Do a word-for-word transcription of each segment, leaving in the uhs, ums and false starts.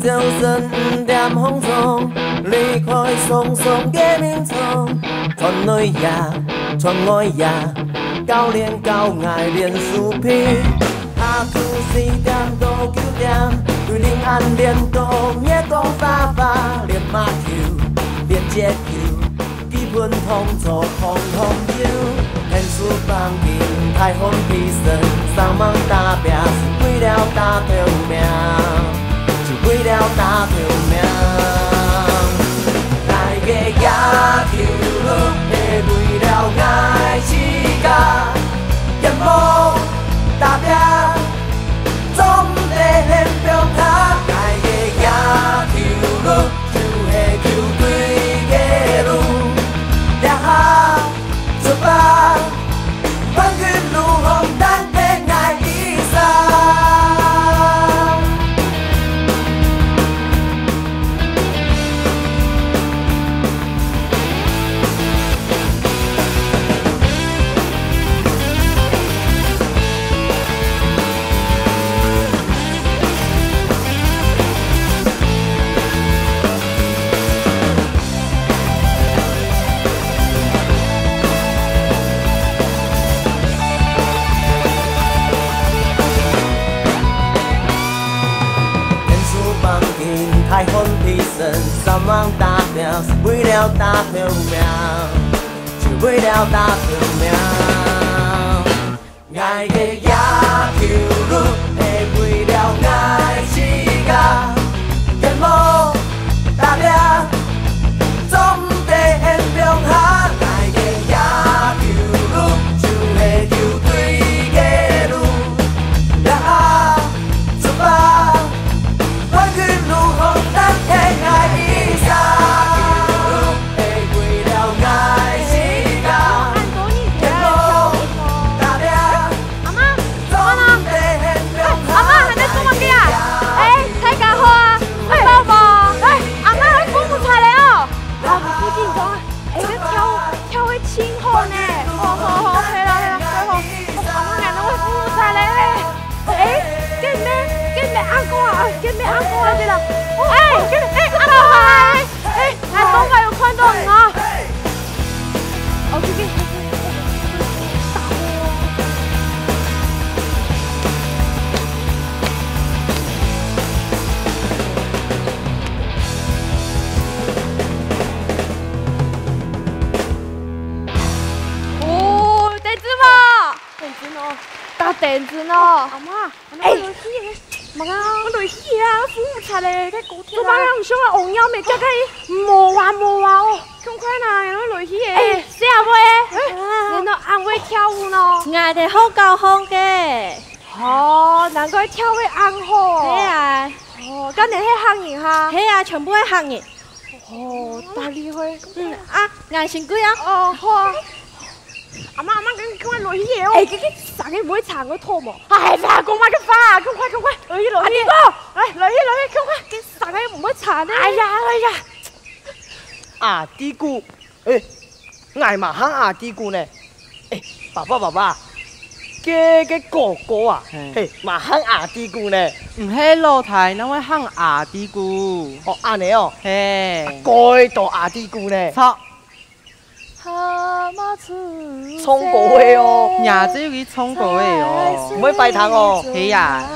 朝晨五點䟘床，離開鬆鬆个眠床，穿內衣，穿外衣，教練教𠊎練手臂。下晝四點到九點，對臨安練到月光花花，練馬球，練截球， 基本動作通通有，天使放緊，大風披身，煞猛打拚，是為了打條命，就為了打條命。𠊎个野球路係為了𠊎自家，願望打拚，總毋得嫌放下。𠊎个野球路 就係球隊个路，這下出發，冠軍路項等係𠊎一儕。天使放緊，大風披身，煞猛打拚，是為了打條命，就為了打條命。 𠊎个野球路係為了𠊎自家，願望打拚，總毋得嫌放下。𠊎个野球路就係球隊个路，這下出發，冠軍路項等係𠊎一儕。 係為了𠊎自家，願望打拚，阿媽，總毋得嫌放下。阿媽，還在做麼个啊？哎，大家好啊，快報無？哎，阿媽，會扶毋出來哦。啊，毋緊張啊，哎，這跳，跳會盡好呢。好，好，好，係啦，係啦，好，好。哦，阿媽，𠊎都會扶毋出來咧。 哎，該毋係，該毋係阿哥啊，哎，該毋係阿哥啊，對啦。哎，該毋係，哎，阿哥啊，哎，哎，阿哥，𠊎有看到你哦。哦，這邊，哦，得知無？ 等陣哦，打等陣哦。阿媽，阿媽，哎，落去咧。麼个啊？我落去啊，扶毋出來咧，該高鐵啊。做麼个毋想啊？戇鳥咩，叫佢。無啊，無啊哦。趕快啦，我落去咧。哎，小妹，哎，你都恁會跳舞呢？𠊎兜好搞好个。哦，難怪跳會恁好。係啊。哦，該你係客人哈？係啊，全部係客人。 哦，大厲害！嗯，啊，𠊎先跪啊。哦，好啊。阿媽，阿媽，趕緊，趕緊落去咧哦。哎，該，該，生个毋會慘个痛無？哎呀，講麼个話，趕快，趕快，落去，落去。阿弟哥，來，落去，落去，趕快。該生个毋會慘个。哎呀，哎呀。阿弟哥，哎， 𠊎嘛喊阿弟牯呢。哎，爸爸，爸爸，該，該哥哥啊，嘿。嘿，嘛喊阿弟牯呢。毋係老弟，哪會喊阿弟牯？哦，恁呢哦。嘿。啊，該到阿弟牯呢。著。蛤蟆出世。唱歌个哦。也只有佢唱歌个哦。毋會拜堂哦。係啊。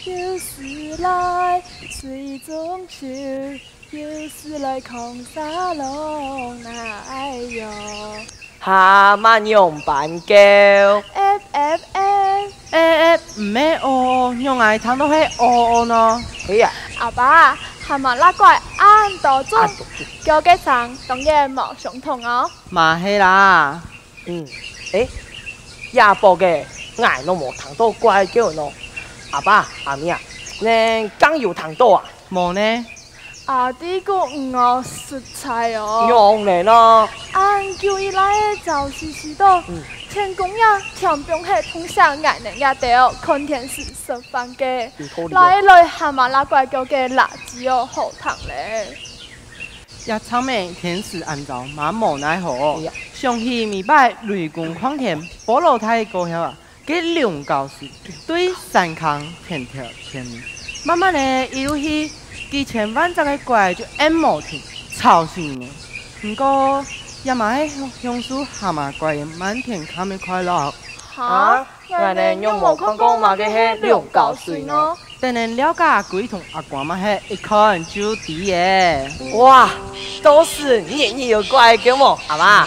有時來水中游， 有時來囥沙龍，哎喲。蛤蟆仰般噭？F F F。哎，哎，毋係哦，仰𠊎聽到係哦哦呢？係啊。阿爸，蛤蟆摎怪恁多種，啊，多種。噭个聲當然無相同哦。嘛係啦。 嗯，哎，這駁仔，𠊎都無聽到怪噭呢。阿爸，阿姆啊，你敢有聽到啊？無呢。阿弟牯，你哦，實在哦。仰呢呢？恁久以來个朝時時到，嗯。天公爺天放忒痛惜𠊎等這兜看電視食飯个，有道理哦。來來蛤蟆摎怪噭个垃圾哦，好聽咧。 這場仔天時恁燥，嘛無奈何。哎呀。想起每擺雷公軁天，保老弟過後啊，个龍角水，對山坑田頭田尾，慢慢仔一路去，幾千萬隻个雞就應無停，吵死人。毋過，這嘛係享受蛤蟆乖个滿天下个快樂。哈，𠊎等仰無看過麼个係龍角水呢？等等了解阿龜同阿公嘛係一看就知仔。哇，到時日日有乖个無，阿媽？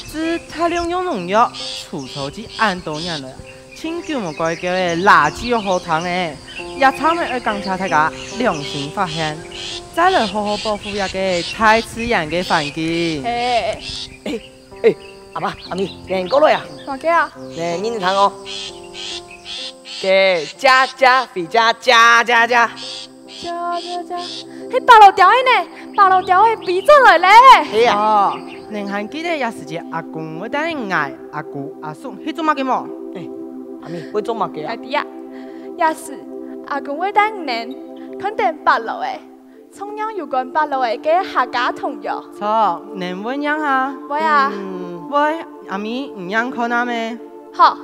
自大陸用農藥除草劑恁多年來， 盡久無改過个垃圾好聽仔，這站仔愛感謝大家良心發現，再來好好保護這个大自然个環境。嘿，欸，欸，阿爸、阿姆，你過來啊！麼个啊？你認真聽哦。該，加加飛加加加加。 這、這、這，係巴羅鳥仔呢！巴羅鳥仔飛轉來咧！係啊。哦，你還記得這時節阿公會帶𠊎、阿姑、阿叔去做麼个無？欸，阿姆，會做麼个啊？𠊎知啊，這時阿公會帶𠊎等看等巴羅仔，唱唸有關巴羅仔个客家童謠。著，你會唸哈？會啊。嗯，會，阿姆，你唸看啊咩？ 好。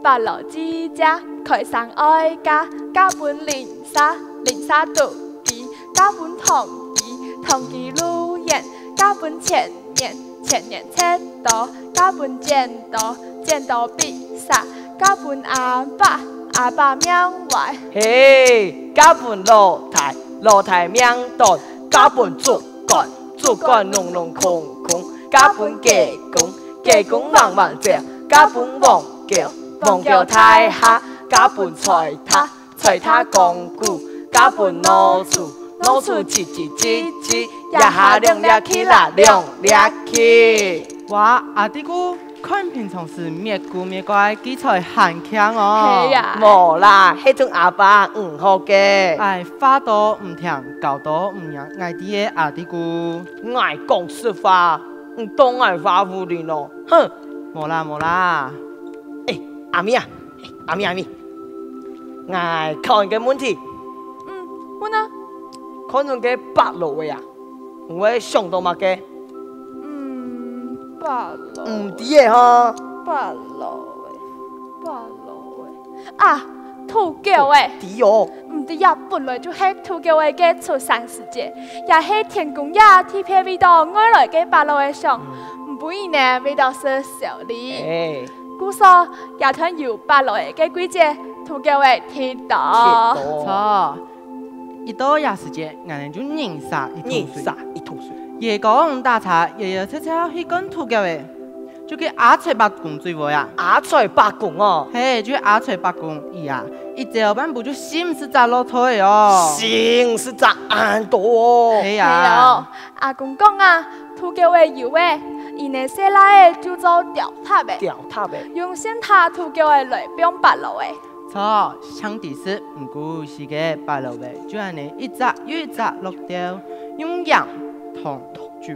白鷺姐姐開生愛嫁，嫁分鄰舍，鄰舍肚飢，嫁分唐基，唐基路遠，嫁分千年，千年切刀，嫁分剪刀，剪刀比煞，嫁分阿爸，阿爸命壞。嘿，嫁分老弟，老弟命短，嫁分竹竿，竹竿隆隆空空，嫁分雞公， 雞公橫橫走，嫁分黃狗，黃狗大蝦，嫁分菜塔，菜塔光顧，嫁分老鼠，老鼠吱吱吱吱，這下兩粒去啦，兩粒去。哇，阿弟牯，看平常時搣牯搣怪，記才還慶哦。係啊。無啦，係同阿爸毋好个。哎，話都毋聽，教都毋認，𠊎知仔阿弟牯。𠊎講實話， 你當𠊎話無靈哦，哼！無啦無啦。欸，阿姆啊，欸，阿姆阿姆，𠊎考你个問題。嗯，問啊。看著該白鷺仔啊，你會想著麼个？嗯，白鷺。毋知仔哈？白鷺仔，白鷺仔。 啊，土狗仔！知哦。毋知這本來就係土狗仔个出生時節，也係天公爺特別為著愛來个白鷺仔想，毋分佢呢為著食燒梨。欸。故所，這段有白鷺仔个季節，土狗仔忒多。忒多。著，一到這時節，𠊎等就人手一桶水。人手一桶水。爺公打柴，搖搖掣掣去趕土狗仔。 就該阿財伯公最會啊。阿財伯公哦。係，就該阿財伯公佢啊，一朝半晡就四五十隻駱駝仔哦。四五十隻恁多哦。係啊。係哦，阿公講啊，土狗仔有仔，佢等細賴仔就做鳥踏仔。鳥踏仔。用線踏土狗仔來放白鷺仔。 著，像知識毋過時个白鷺仔，就恁呢一隻又一隻落竇，用鹽、糖、酒，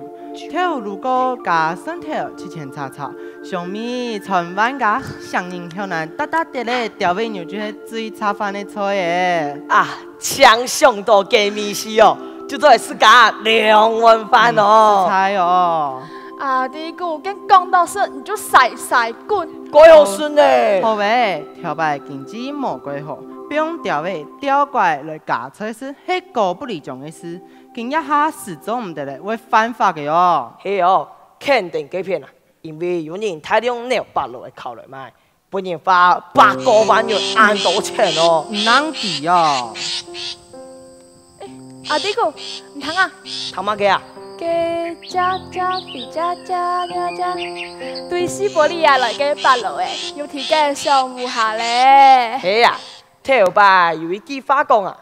透滷過加蒜頭，七千叉叉，香味傳萬家，鄉人口難，搭搭跌咧，鳥仔肉就係最下飯个菜仔。啊，淨想著該味緒哦，就做得食加兩碗飯哦。嗯，實在哦。啊，阿弟牯，見講到食，你就使使滾。 蓋好食呢。好仔，頭擺經濟無蓋好，放鳥仔、鳥乖來加菜食係高不離獎个事，今這下實做毋得咧，會犯法个哦。係哦，墾丁該片啊，因為有人大量擄白鷺仔摳來賣，分人罰百過萬銀恁多錢哦。毋能抵哦。 阿弟牯，你聽啊！聽麼个啊？該隻隻飛隻隻隻隻，對西伯利亞來个白鷺仔，又在該想烏鴉咧。係啊，頭擺有一句話講啊，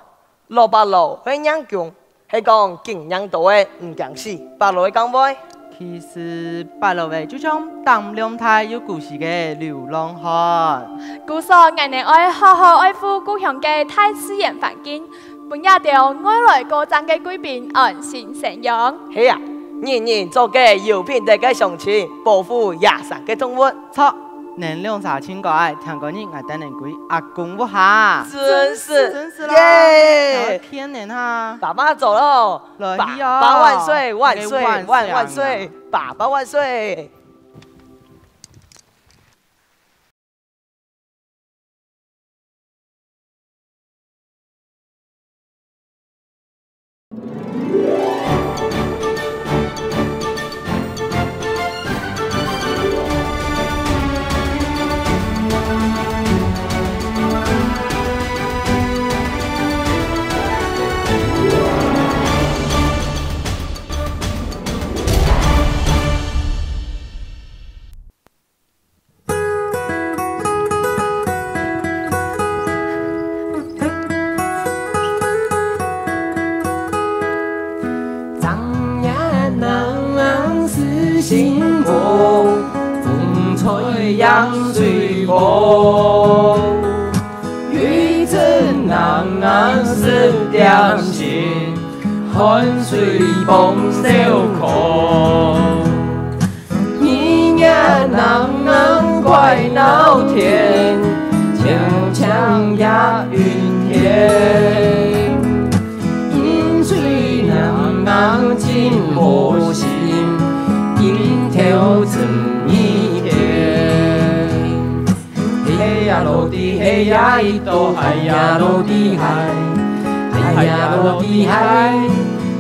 老白鷺會認公，係講經驗多个毋驚死，白鷺會講會。 其實白鷺仔就像膽量大又古實个流浪漢。故所，𠊎等愛好好愛護故鄉个大自然環境，分這兜外來過境个貴賓安心生養。係啊，人人做个有品德个鄉親，保護野生个動物。著， 你兩儕盡乖，聽講日𠊎帶你歸阿公屋下。真是，真是啦，耶！騙人哈！爸爸走嘍！來去哦！爸爸萬歲，萬歲，萬萬歲！爸爸萬歲！風吹涼水風，雨陣冷冷濕點心，汗水放手空。日夜冷冷怪鬧天，青青也暈天。 飲水冷冷真無心，飲透春泥天。嘿呀落地嘿呀一到，嗨呀落地嗨，嗨呀落地嗨，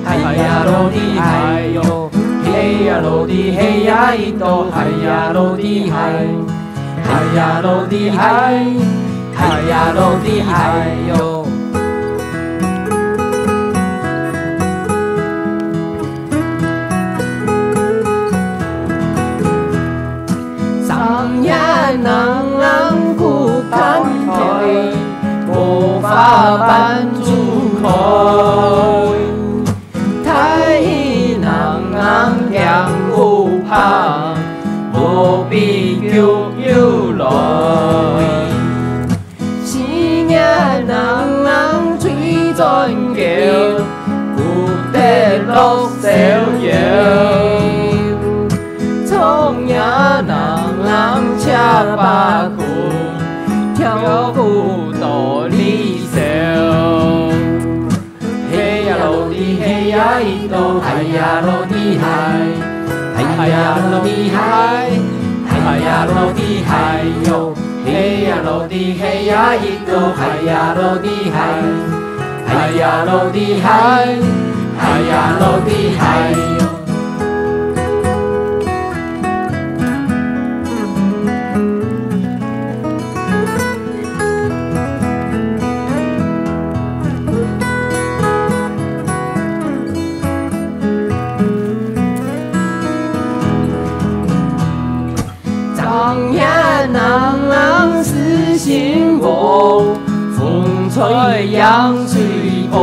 嗨呀落地嗨哟。嘿呀落地嘿呀一到，嗨呀落地嗨。 嗨呀落地嗨，嗨呀落地嗨哟。三月冷冷苦寒天，無花半枝開。 大雨冷冷驚烏篷，無比急又來。四月冷冷吹磚橋，不得落手搖。長夜冷冷赤膊裙，條褲到裡燒。 嘿呀落地嘿呀一到，嗨呀落地嗨，嗨呀落地嗨，嗨呀落地嗨喲。嘿呀落地嘿呀一到，嗨呀落地嗨，嗨呀落地嗨，嗨呀落地嗨喲。 長夜冷冷思心夢，風吹涼水風。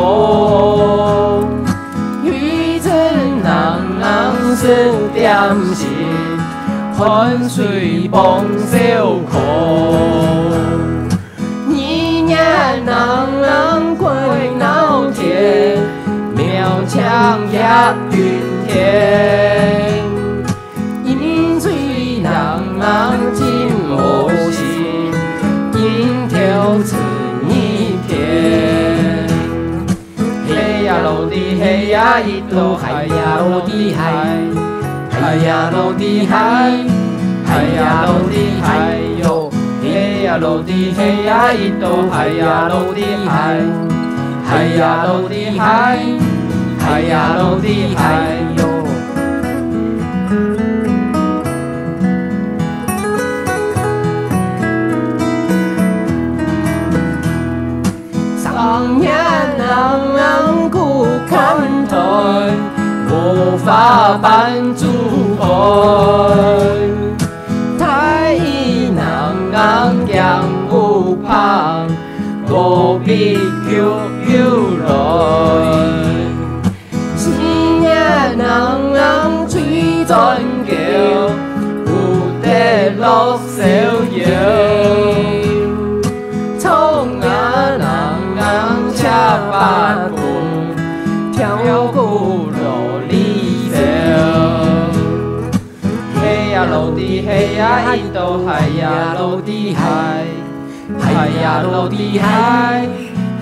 雨陣冷冷濕點心，汗水放手空。 日夜冷冷怪鬧天，貓青也暈天。飲水冷冷真無心，飲透春泥天。 嘿呀落地嘿呀一到，嗨呀落地嗨，嗨呀落地嗨，嗨呀落地嗨喲。嘿呀落地嘿呀一到，嗨呀落地嗨，嗨呀落地嗨，嗨呀落地嗨喲。 三月冷冷苦寒天，無花半枝開。大雨冷冷驚烏篷，無比急又來。 四月冷冷吹磚橋，不得落手搖。長夜冷冷赤膊裙，條褲落裡燒。嘿呀落地嘿呀一到，嗨呀落地嗨。 嗨呀落地嗨，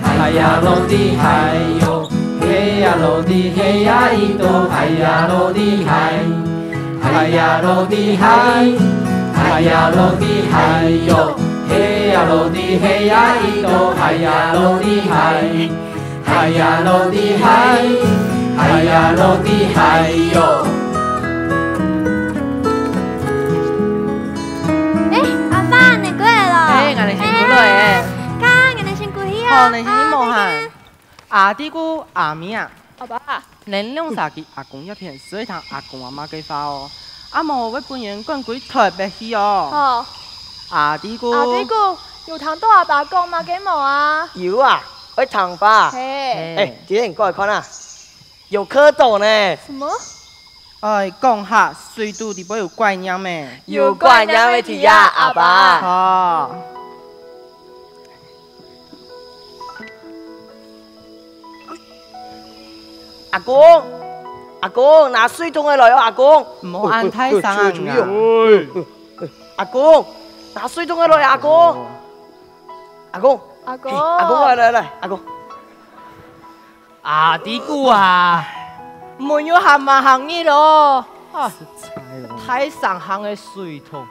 嗨呀落地嗨喲。嘿呀落地嘿呀一到，嗨呀落地嗨，嗨呀落地嗨，嗨呀落地嗨喲。嘿呀落地嘿呀一到，嗨呀落地嗨。 嗨呀落地嗨，嗨呀落地嗨喲。欸，阿爸，你過來了。欸，𠊎等先過來欸。欸，看，𠊎等先過去啊。好，你先去摸哈。啊，阿弟牯、阿姆啊。阿爸。 恁兩儕去阿公這片，就愛聽阿公阿媽个話哦。啊無會分人趕歸臺北去哦。好。阿弟牯。阿弟牯，有聽著阿爸講麼个無啊？有啊，愛聽話。嘿。欸，今天你過來看啊，有蝌蚪呢。什麼？哎，講下，水桶裡背有怪娘咩？有怪娘个地啊，阿爸。哦。阿公，阿公，拿水桶个來哦，阿公。莫恁大聲啊！阿公，拿水桶个來，阿公。阿公，阿公。阿公，來來來，阿公。 阿弟牯啊，無有閒麼行日咯，啊，大聲行个水桶，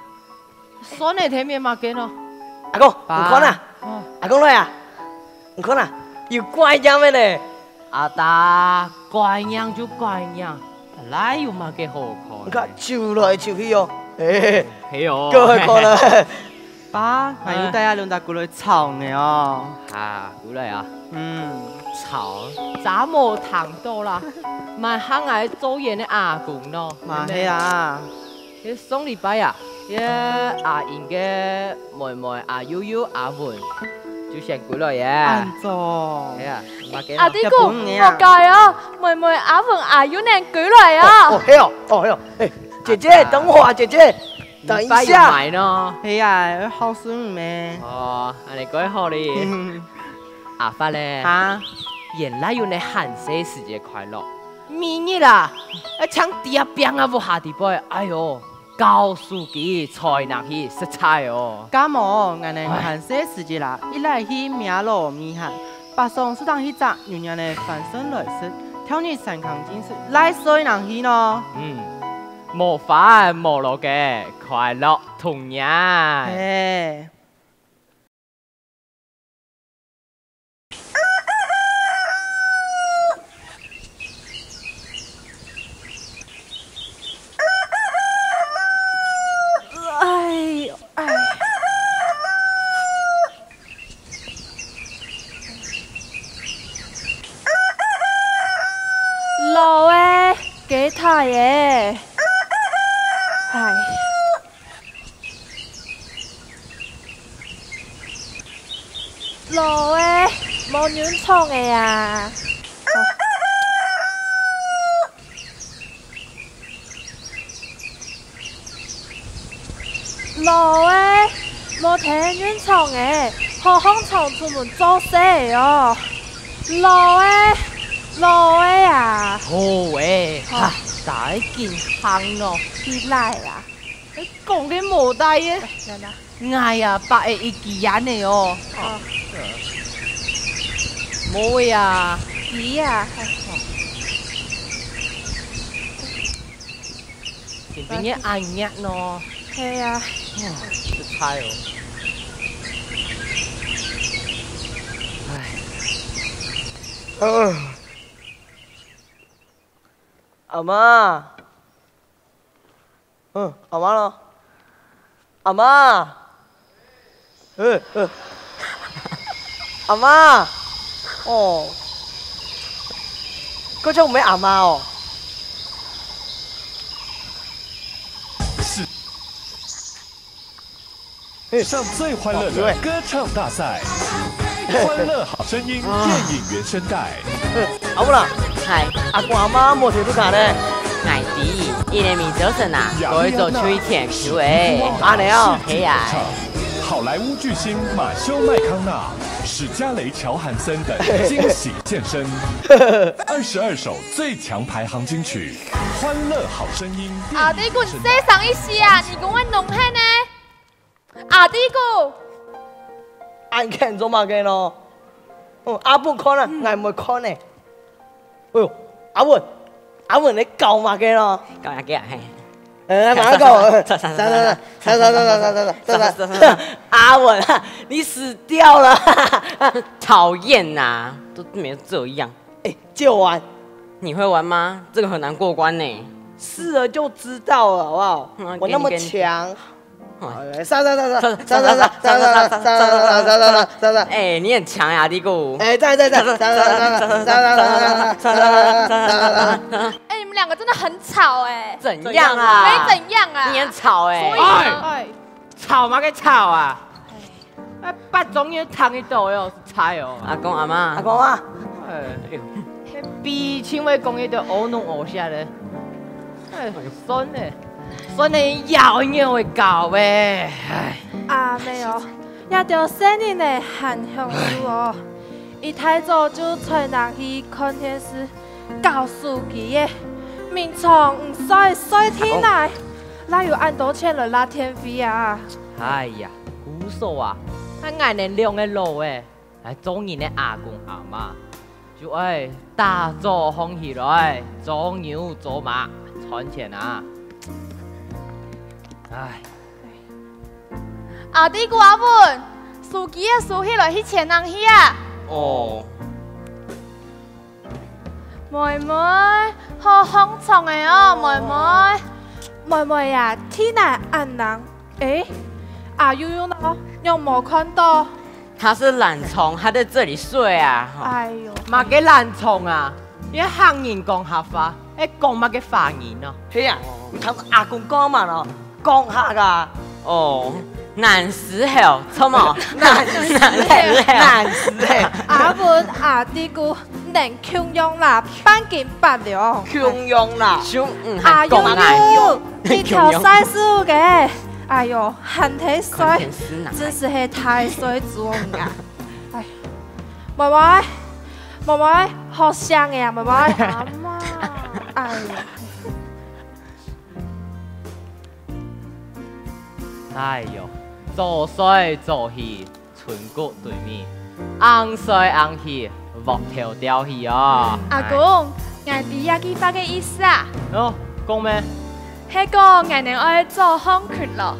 算係聽面麼个咯？阿公，爸。你看啊，哦。阿公來啊，你看啊，有怪娘个呢。阿達，怪娘就怪娘， 哪有麼个好看？你看，走來走去哦，嘿嘿，係哦，夠好看了。爸，還有帶阿倫達過來吵你哦。啊，過來啊。嗯，吵，早無聽到啦，蠻行𠊎做員个阿公咯。嘛係啊。 該上禮拜啊，該阿英个妹妹阿悠悠阿文就先歸來耶。恁早。係啊，麼个咯？阿弟牯，莫該哦，妹妹阿文阿悠能歸來啊。哦，係哦，哦，係哦，哎，姐姐，等會啊，姐姐，等一下。禮拜有買呢。係啊，好順咩？哦，恁呢蓋好哩。阿發咧？哈？原來有你還細時節快樂。 每日啊，愛像豬仔拚啊屋下底背，哎喲，搞手機、吹冷氣，實在哦。敢無，𠊎等還細時節啦，一來去摸羅咪hand，北上食堂去摘，軟軟个番順來食，跳入山坑盡食，來吹冷氣呢。嗯，無煩無惱个快樂童年。嘿。 哎喲，哎。老个，幾大个？哎。 老个，無人唱个啊！老个，無聽人唱个，好䟘床出門做事个哦！老个，老个啊！好个，好。哈，大家緊行咯。起來啦！ 講个無帶个。𠊎啊，百个一支煙个哦。哦。無个啊。佢啊。今晡日恁熱咯。係啊。實在哦。唉。阿媽。 嗯，阿媽咯？阿媽！呃，呃。阿媽！哦。該就毋係阿媽哦。是。 上最歡樂的歌唱大賽，歡樂好聲音電影原聲帶。阿文啊，嗨，阿公阿媽無在屋下呢。𠊎知，因為明朝晨啊，愛早出去田坵个。恁呢哦。係啊。好萊塢巨星馬修麥康納、史嘉蕾·喬韓森等驚喜現身。二十二首最強排行金曲，歡樂好聲音電影原聲帶。阿弟牯，細聲一息啊，耳公會聾忒呢。 阿弟牯！恁譴做麼个呢？嗯，阿文看啊，𠊎毋會看呢。哎喲，阿文，阿文你搞麼个呢？搞麼个啊？嘿。哎，麼个搞？阿文啊，你死掉了！討厭啊，都沒有這樣。哎，借我玩。你會玩嗎？這個很難過關呢。試了就知道了，好不好？嗯，我那麼強。給你，給你。 哎，上上上上上上上上上上上上上上上上。哎，你很強呀，阿弟牯。哎，在在在，上上上上上上上上上上上上上上。哎，你們兩個真的很吵哎。怎樣啊？沒怎樣啊。你很吵哎。所以呢？哎，吵麼个吵啊？哎，八種人聽得到喲，實在哦。阿公阿媽。阿公啊。哎，嘿，比清偉講一個烏龍烏蝦嘞。哎，孫呢，孫呢，要扭个搞欸，哎。阿姆哦，這兜細人仔還享受哦，一大早就帶人去看電視、搞手機欸，眠床毋睡睡天來，哪有恁多錢來納電費啊？哎呀，姑嫂啊，啊，𠊎等兩个老欸， 來做人个阿公阿媽，就愛打早䟘起來，做牛做馬，賺錢啊！唉。阿弟牯阿文，手機仔收起來去錢囊去啊！哦。妹妹，好䟘床仔哦，妹妹。妹妹啊，天哪恁冷， 欸，阿友友呢？仰無看到？他是懶蟲，他在這裡睡啊。哎喲，麼个懶蟲啊？你客人講客話，係講麼个華語呢？係啊，你聽阿公講嘛咯，講客啊。哦，懶尸猴，著無？懶尸猴，懶尸猴。阿文阿弟牯，恁共樣啦，半斤八兩。共樣啦。就毋還講啊。阿友友，你頭晒手个。 哎喲，還忒衰，真係係大衰種啊！哎，妹妹，妹妹，好香呀，妹妹。阿媽，哎呀，哎喲，早睡早起， 春谷對面，硬睡硬起，鑊頭吊起哦。阿公，𠊎知這句話个意思啊。哦，講咩？係講𠊎等愛早䟘睏咯，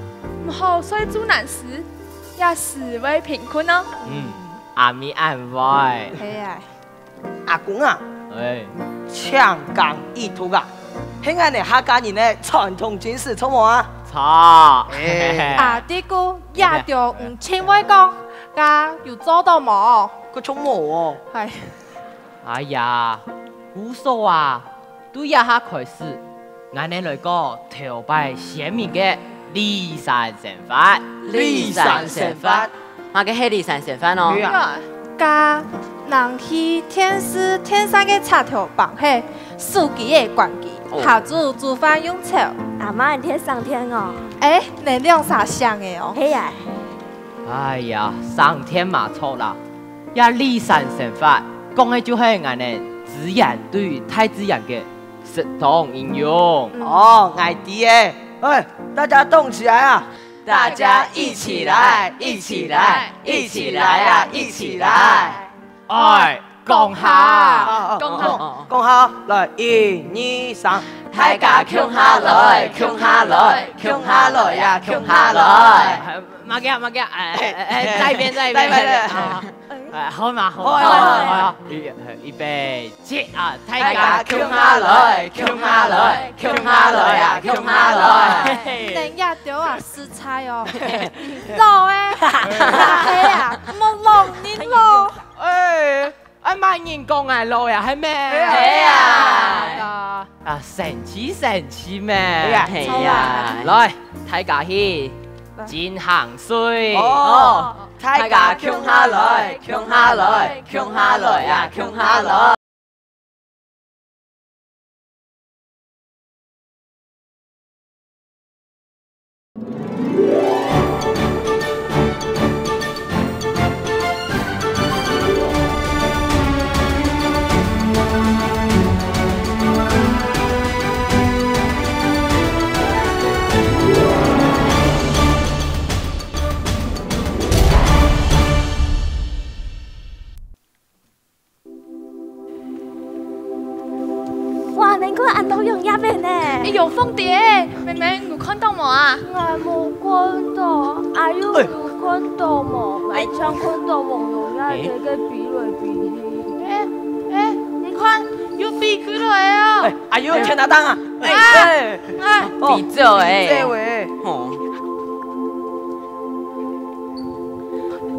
毋好睡晝懶尸，這時會貧困哦。嗯，阿姆恁會。係啊。 阿公啊，哎。強健意圖啊，係𠊎等客家人个傳統精神，著無啊？著。哎。阿弟牯，這兜毋盡會講，該有做到無？該就無哦。哎。哎呀，姑嫂啊，對這下開始， 𠊎等來過頭擺先民个離散生活。離散生活？麼个係離散生活哦？對啊。該人去電視、電扇个插頭旁係手機个關機，哦。下晝煮飯用炒。阿媽，你忒省電哦。欸，你兩儕想个哦。係啊。哎呀，省電嘛著啦， 這離散生活，講个就係𠊎等自然對大自然个適當應用。哦，𠊎知欸。欸，大家動起來啊！大家一起來，一起來，一起來啊，一起來！欸，講下。哦，哦，哦，講下。哦，哦，講下，來，一、二、三。大家共下來，共下來，共下來啊，共下來！ 麼个啊，麼个啊，欸，欸，欸，再一遍，再一遍，再一遍，再一遍。啊，欸，好嘛，好嘛，好，好，好，好，好。預，預備，起啊！大家共下來，共下來，共下來啊，共下來！嘿嘿。恁樣就啊，實在哦。老欸，係啊，莫老人咯。欸， 啊，麼人講𠊎老呀，係咩？係啊。啊，啊，生趣生趣咩？係啊，係啊。來，大家去，來。進行水。哦，大家共下來，共下來，共下來呀，共下來。 哇，能夠恁多蛹蝶仔呢！欸，有鳳蝶，妹妹，你有看到無啊？𠊎無看到，阿友有看到無？𠊎淨看到黃蛹蝶仔个飛來飛去。欸，欸，你看，有飛過來啊！欸，阿友，天哪，當啊！欸，欸，欸，飛走欸！飛走欸！吼。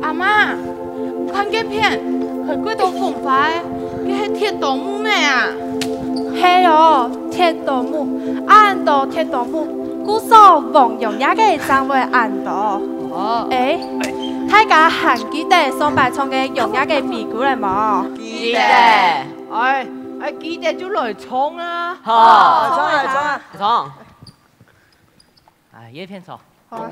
阿媽，看該片，還幾多紅花仔，該係鐵刀木咩啊？係哦，鐵刀木，恁多鐵刀木，故所黃蛹蝶仔个正會恁多。哦。欸，大家還記得上擺唱个蛹蝶仔个飛過來無？記得。欸，哎，記得就來唱啊！好，唱啊，唱啊！唱！哎，這片唱。好。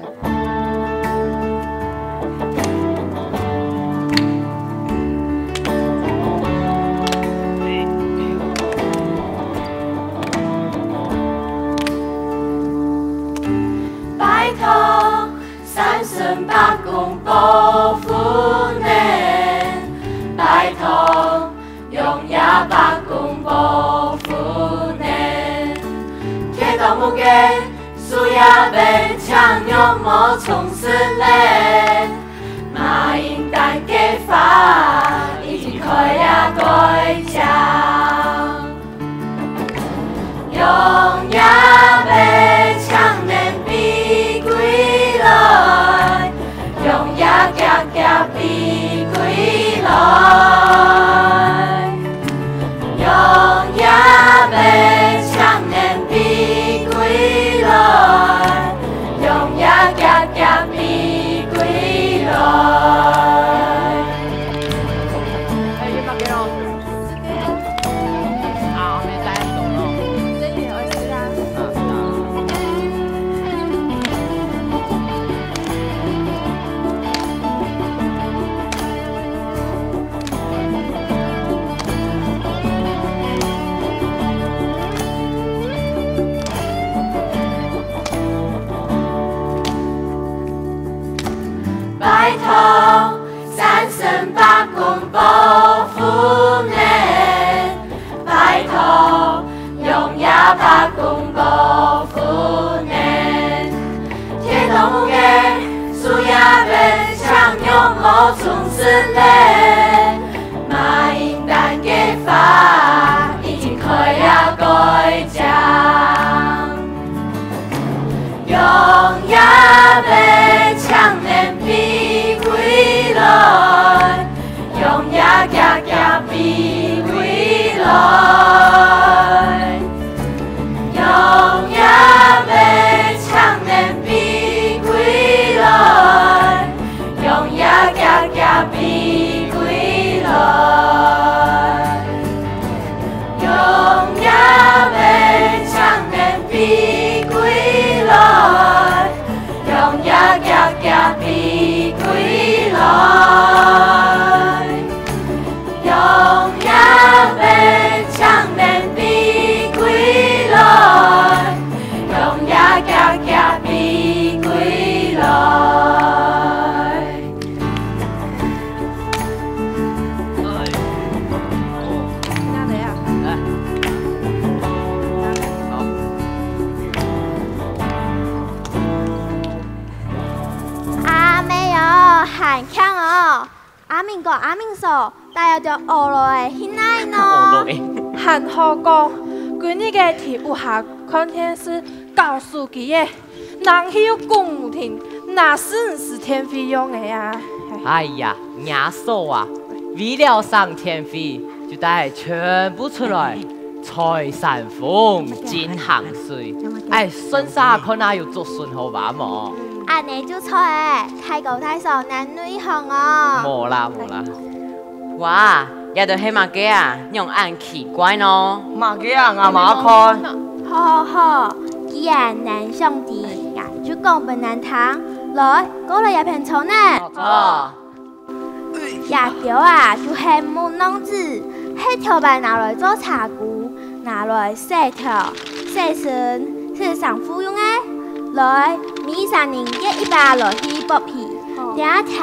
拜託，三生伯公保護你，拜託， 用這伯公保護你。天當無个，樹也會青，肉無充實咧。馬英丹个花，已經開啊開正。 用這杯青年飛歸來，用這遽遽飛歸來，用這杯青年飛歸來，用這遽遽飛歸來。 拜託，三生伯公保護你，拜託，用這伯公保護你。天當無个，樹也會青，肉無充實咧。 馬英丹个花，已經開啊開正。用這杯青年飛歸來，用這遽遽飛歸來。 用這杯青年飛歸來，用這遽遽飛歸來，用這杯青年飛歸來，用這遽遽飛歸來。 用這杯青年飛歸來，用這遽遽飛歸來。阿姆哦，還慶哦！ 阿明哥、阿明嫂，大家都學來去哪呢？學來。還好講，今日个在屋下看電視、搞手機个，哪有公定，哪使使電費用个啊？哎呀，伢嫂啊，為了省電費，就帶全部出來。 吹山風，進行水，哎，順續看下有竹筍好挖無？恁呢就著欸，大哥大嫂恁內行哦。無啦，無啦。哇，這兜係麼个啊？仰恁奇怪呢？麼个啊？𠊎嘛看。好好好，既然恁想知，𠊎就講分恁聽。來，過來這片坐呢。坐。 這兜啊，就係木榔子，係頭擺拿來做茶箍，拿來洗頭、洗身，係上副用个。來，每儕人擛一把來去剝皮，這聽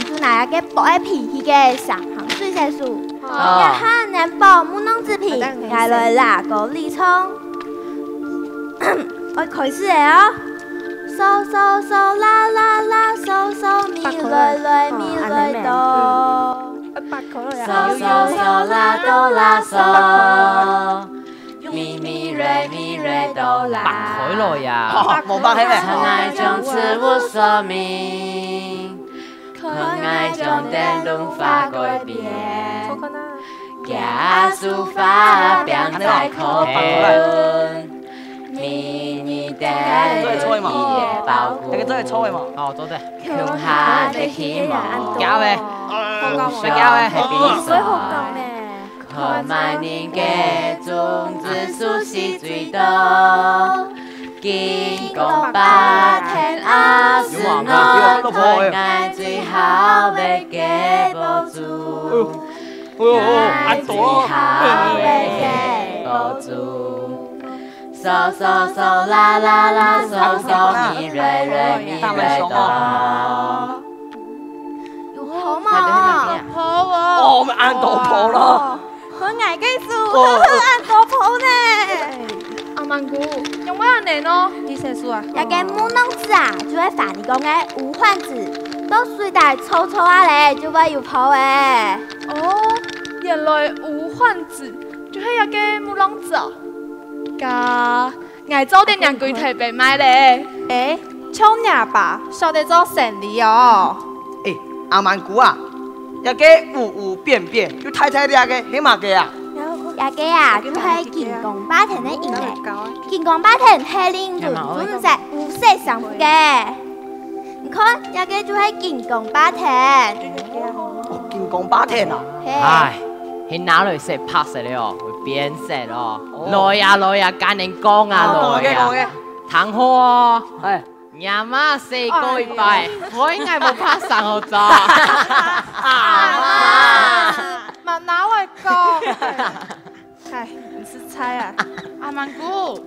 就拿這个剝个皮去个上行水洗手。這下恁薄木榔子皮，𠊎來拿過來唱。 愛開始了哦！嗦嗦嗦啦啦啦，嗦嗦咪來來咪來哆。嗦嗦嗦啦哆啦嗦，咪咪瑞咪瑞哆啦。擘開來呀！無擘開咩？長愛種植物說明。 看愛將電動化改變，加速發展在課本，迷你的有意義包裹，那個做得抽的嗎？哦，做得。共下的希望，加喂，互相的比賽。萬人个種子樹是最多。金光白天啊，有啊，有啊，有啊，有啊。係𠊎最好个寶珠。哎喲，恁多啊。係𠊎最好个寶珠。嗖嗖嗖啦啦啦，嗖嗖咪瑞瑞咪瑞多。有好無？好哦。哦，恁多好了。 分𠊎个樹，哦。好好恁多泡呢。阿曼姑，仰會恁呢哦？你先說啊。這個木榔子啊，就係華語講个無患子，到水底搓搓啊咧，就會有泡誒。哦，原來無患子就係這個木榔子哦。該 𠊎做得拈歸臺北賣咧。誒，像若爸，曉得做生理哦。誒，阿曼姑啊，這個烏烏扁扁又大大粒个係麼个啊？這個啊，就係金光霸天个影誒。金光霸天係另類，專門在烏色衫褲个。你看，這個就係金光霸天。哦，金光霸天啊！係。唉， 係拿來食白色个哦，會變色哦。哦。來啊，來啊，跟人講啊，哦，來啊。講个，講个。聽好哦。哎。若媽細過一擺，哎呀。害𠊎無白衫好著。阿媽，嘛拿來講。哎，你是菜啊。阿曼姑，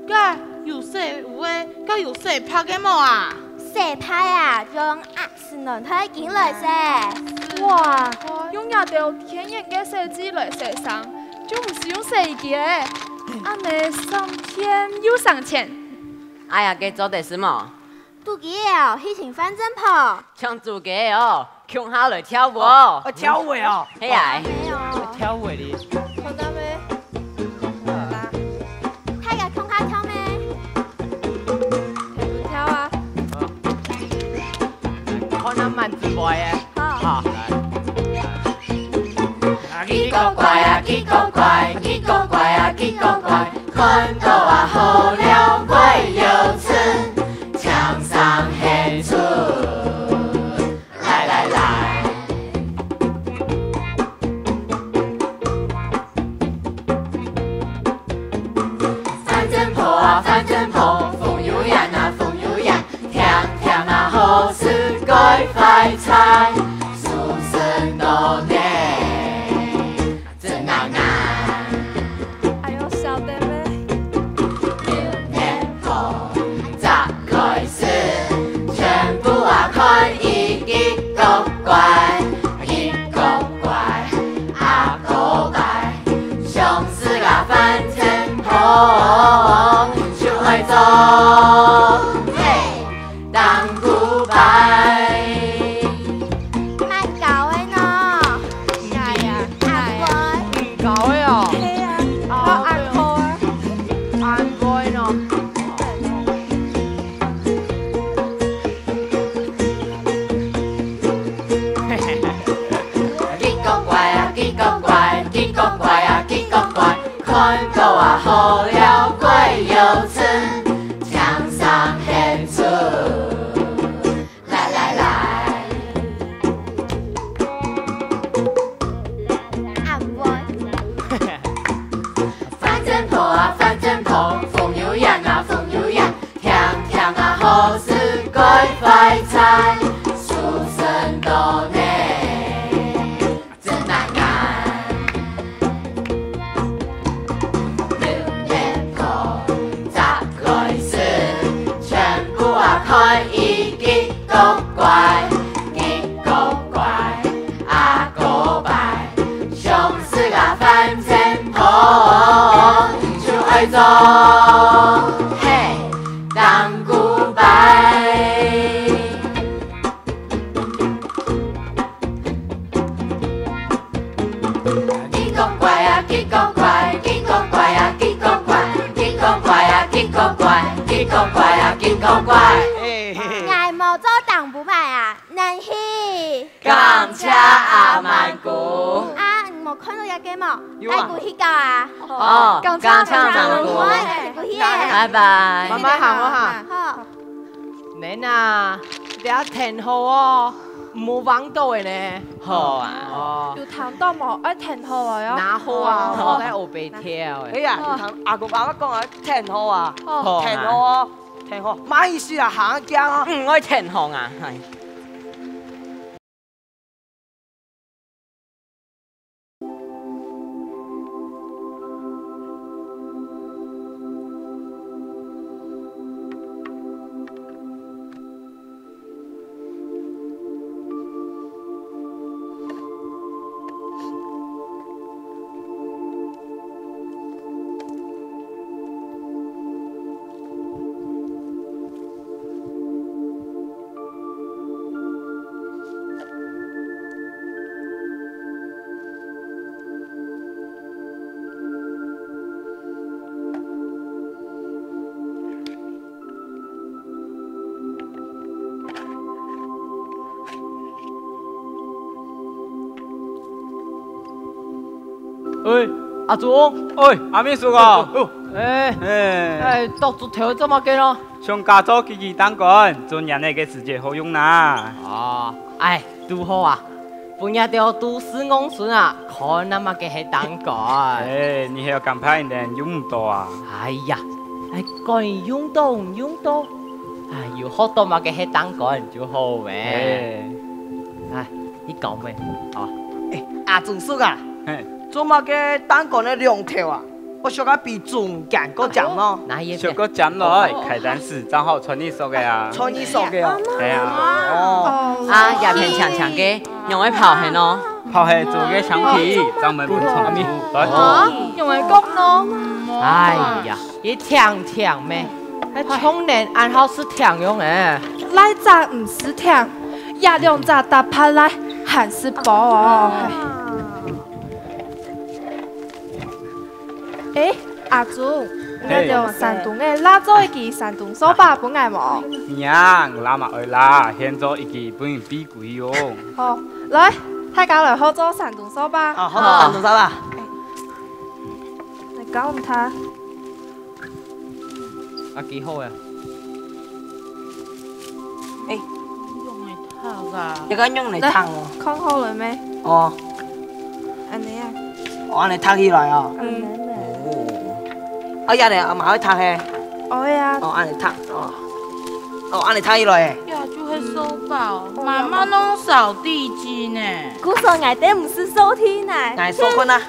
該有洗烏个，該有洗白个無啊？洗白啊，用鴨屎卵去緊來洗。哇，用這兜天然个洗劑來洗衫，就毋使用洗衣機咧。恁呢省電又省錢。哎呀，該做得係無？肚飢哦，去尋范正婆。像肚飢哦，共下來跳舞哦。哦，跳舞哦。係啊。沒有。跳舞哩。看到沒？ 大家共下跳咩？跳啊！看下滿子妹个。好。好，來。啊，奇哥怪啊，奇哥怪，奇哥怪啊，奇哥怪，看到啊好了怪又痴，請上天出。 來來來。范正婆啊，范正婆，風又炎啊，風又炎，天天啊好事該快哉，收成到呢。 真難啊！哎喲，曉得咩？牛面婆摘來食，全部啊看伊奇哥怪，奇哥怪，阿哥拜，像係啊范正婆，就愛做，嘿！ 當古拜。蠻高个呢。哎呀，恁高。恁高个哦。係啊，哦，恁高啊。恁高个呢。奇哥怪啊，奇哥怪，奇哥怪啊，奇哥怪，看到啊好了怪又痴，請上天出。 來來來。阿妹。范正婆啊，范正婆，風又炎啊，風又炎，天天啊好事該快哉，收成到呢。 真難啊！牛面婆摘來食，全部啊看伊奇哥怪，奇哥怪，阿哥拜，像係啊范正婆，就愛做，嘿，當古拜。 奇哥怪啊，奇哥怪，奇哥怪啊，奇哥怪，奇哥怪啊，奇哥怪，奇哥怪啊，奇哥怪。哎，嘿嘿。𠊎無做當古拜啊，難去。感謝阿曼姑。啊，你無看到這個無？有啊。愛過去搞啊。哦，感謝阿曼姑。哎，過去啊。拜拜。慢慢行哦哈。好。 恁啊，這停好哦，毋好橫倒个呢。好啊。哦。有聽到無？愛停好來哦。拿好啊，好。莫再烏白跳个。哎呀，有聽阿公阿媽講啊，停好啊，哦。好啊。停好哦，停好，麼意思啊？行啊，行啊。嗯，愛停好啊，係。 喂，阿忠。喂，阿明叔啊。哎，哎。哎，到竹頭做麼个咯？想加做幾支擔竿，做年个時節好用啦。哦，哎，拄好啊，分你兜都市戇孫啊，看啊麼个係擔竿。哎，你係要減排呢，用毋到啊。哎呀，哎，管用到毋用到，哎，有學到麼个係擔竿就好咩。哎。哎，你搞咩？啊。哎，阿忠叔啊，嘿。做麼个擔竿个兩頭啊， 我想愛比中間个尖咯。拿一片。小个尖來，哦，哦，哦。開單時正好穿你索个啊。穿你索个哦。係啊。哦。啊，這片青青个，用來泡係喏。泡係做个香氣，專門分蟲子。來。哦，用來講喏。哎呀，一聽聽咩，還衝人暗號係聽用个。來隻毋使聽，這兩隻搭拍來，還係寶哦。 誒，阿忠，你有山東个，嘿。拉做一支山東掃把分𠊎無？娘，拉嘛愛拉，現做一支分你比佢用。好，來，大家來合作山東掃把。啊，合作山東掃把。好。來教你他。 啊，幾好啊。誒。用來䌈啊。這个用來䌈哦。來，看好了沒？哦。恁呢啊。哦，恁呢䌈起來哦。嗯。哦。啊，這呢，啊，嘛愛䌈嘿。哦呀。哦，恁呢䌈，哦。哦，恁呢䌈起來嘿。呀，就係掃把哦，嗯。媽媽攏掃地機呢。故所𠊎兜毋使掃地泥。𠊎掃睏啊。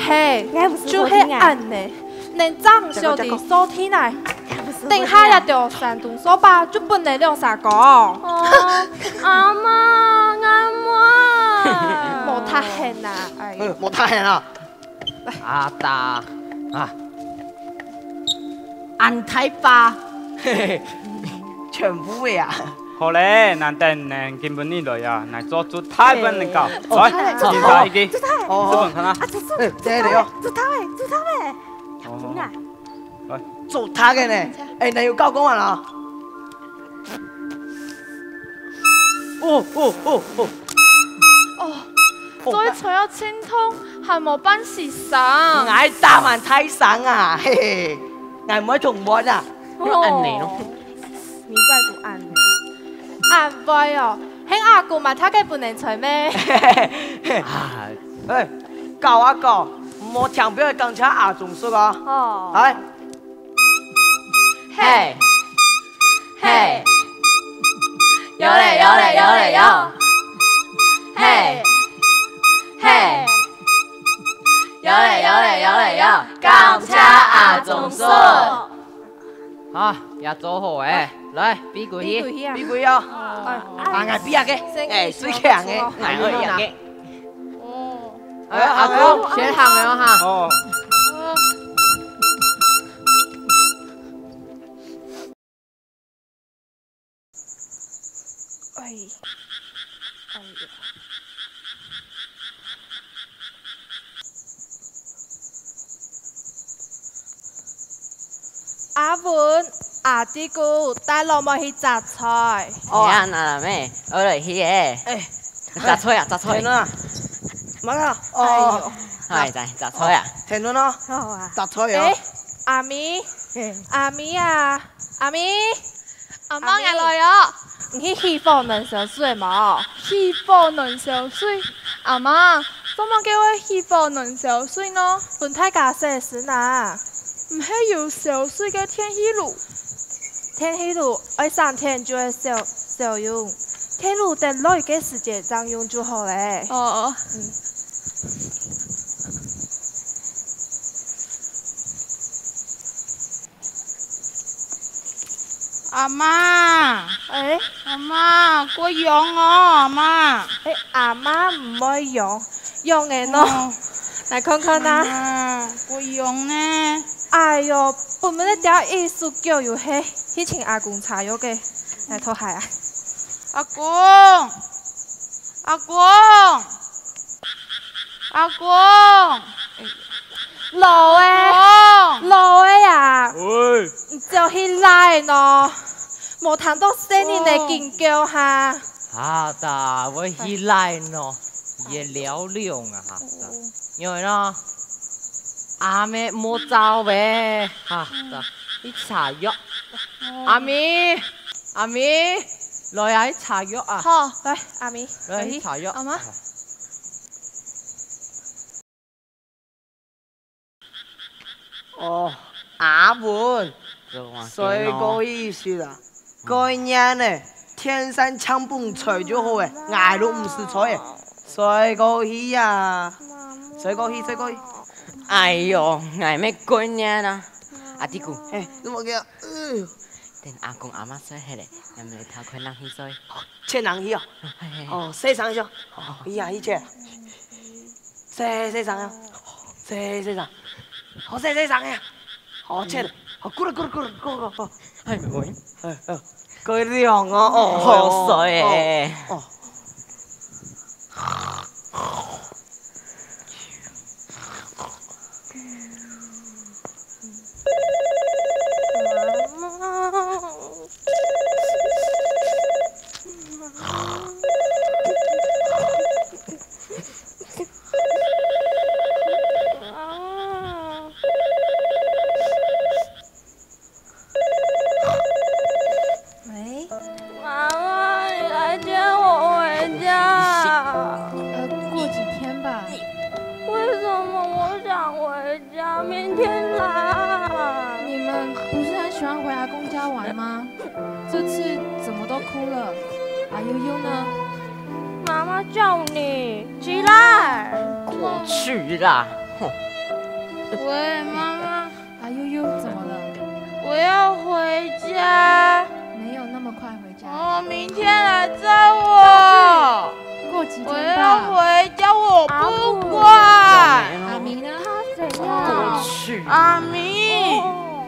嘿，𠊎毋使掃地泥。就係恁呢。 能正手个掃地泥，等下這兜山東掃把就分你兩儕講。哦，阿媽，阿媽。無大喊啊，哎。嗯，無大喊啊。阿達，啊。恁大把。嘿嘿，全部个啊。好咧，難得能今晡日來啊，來做最大个分你搞。哎，來，做大个，做大个，一支一支。做大个。哦，好。食飯看啊。啊，做，做，哎，對，對哦。做大个，做大个。 哦，好，好。來。做大个呢？哎，哪有搞講完啊？哦，哦，哦，哦。哦，哦，所以吹到盡痛，還無半死聲。𠊎打蠻大聲啊，嘿嘿。𠊎毋會同伴啊。哦。恁呢咯。你拜託恁呢。恁會哦， 喊阿公嘛，大家分人吹咩？啊。哎，搞啊搞，莫聽別个講，請阿忠叔啊。哦。來。嘿，嘿，有咧，有咧，有咧，有。嘿，嘿，有咧，有咧，有咧，有。感謝阿忠叔。 好，也做好誒，來，比過去。比過去啊。比過去哦。哎，啊，𠊎比下个，先哎，最強个，先𠊎愛贏个。哦。哎，阿公，先行了哈。哦。 哎，哎呀。阿文，阿弟哥，帶老妹去摘菜。哦。哎呀，拿來咩？我來去誒。哎。摘菜啊，摘菜。天啊！媽呀，哦。哎喲。哎，摘，摘菜啊。天倫哦。好啊。摘菜哦。哎，阿咪，嘿。阿咪啊，阿咪。阿媽，𠊎來哦。你去起火暖燒水無？起火暖燒水？阿媽，做麼个會起火暖燒水呢？分大家洗身啊。毋係有燒水个電氣爐？電氣爐愛省電就係少，少用。電爐等落雨个時節正用就好咧。哦。嗯。 阿媽，欸？阿媽，過癢哦，阿媽。欸，阿媽毋會癢，癢个喏。哦。來看看啊。阿媽，過癢呢。哎喲，本來這一手腳又係，去尋阿公擦藥个，來脫鞋啊。阿公，阿公，阿公。 老欸，阿公。老欸啊，喂。你走去哪呢？無聽到細人仔緊叫哈。哈達，會去哪呢？也尞尞啊，哈達。因為呢，阿姆無走咩，哈達，去擦藥。阿咪，阿咪，來啊，去擦藥啊。好，來，阿咪，來去擦藥。阿媽。 哦，阿文，睡過去一息啊。過年呢，天生搶飯菜就好欸，𠊎都毋使菜欸。睡過去啊，睡過去，睡過去。哎喲，𠊎乜過年啊。阿弟姑，嘿，你莫叫，哎喲。等阿公阿媽睡忒咧，𠊎兜偷睏人去睡。 切人去哦。嘿，嘿，嘿。哦，洗衫去哦。哦，去啊，去切。洗，洗衫啊。洗，洗衫。好，洗，洗衫啊。好，切。好，過來，過來，過來，過來，過來。哎，妹妹。哎，哎，過來哦，哦，好水欸。哦，哦。 喂？妈妈，你来接我回家。呃，过几天吧。为什么我想回家？明天来。你们不是很喜欢回阿公家玩吗？这次怎么都哭了？阿悠悠呢？妈妈叫你起来。过去啦，哼。喂，妈妈。 阿悠悠，怎么了？我要回家。没有那么快回家。哦，明天来找我。过几天吧。我要回家，我不管。阿明呢？他怎样？过去。阿明，哦。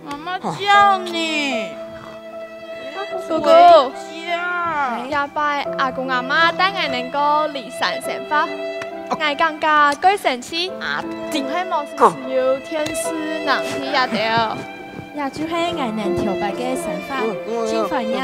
妈妈叫你。 哥哥，回家。這擺阿公阿媽帶𠊎等過驪山生活，𠊎感覺蓋神奇。啊，毋係無時時有電視、冷氣這兜。這就係𠊎等頭擺个生活，真懷念。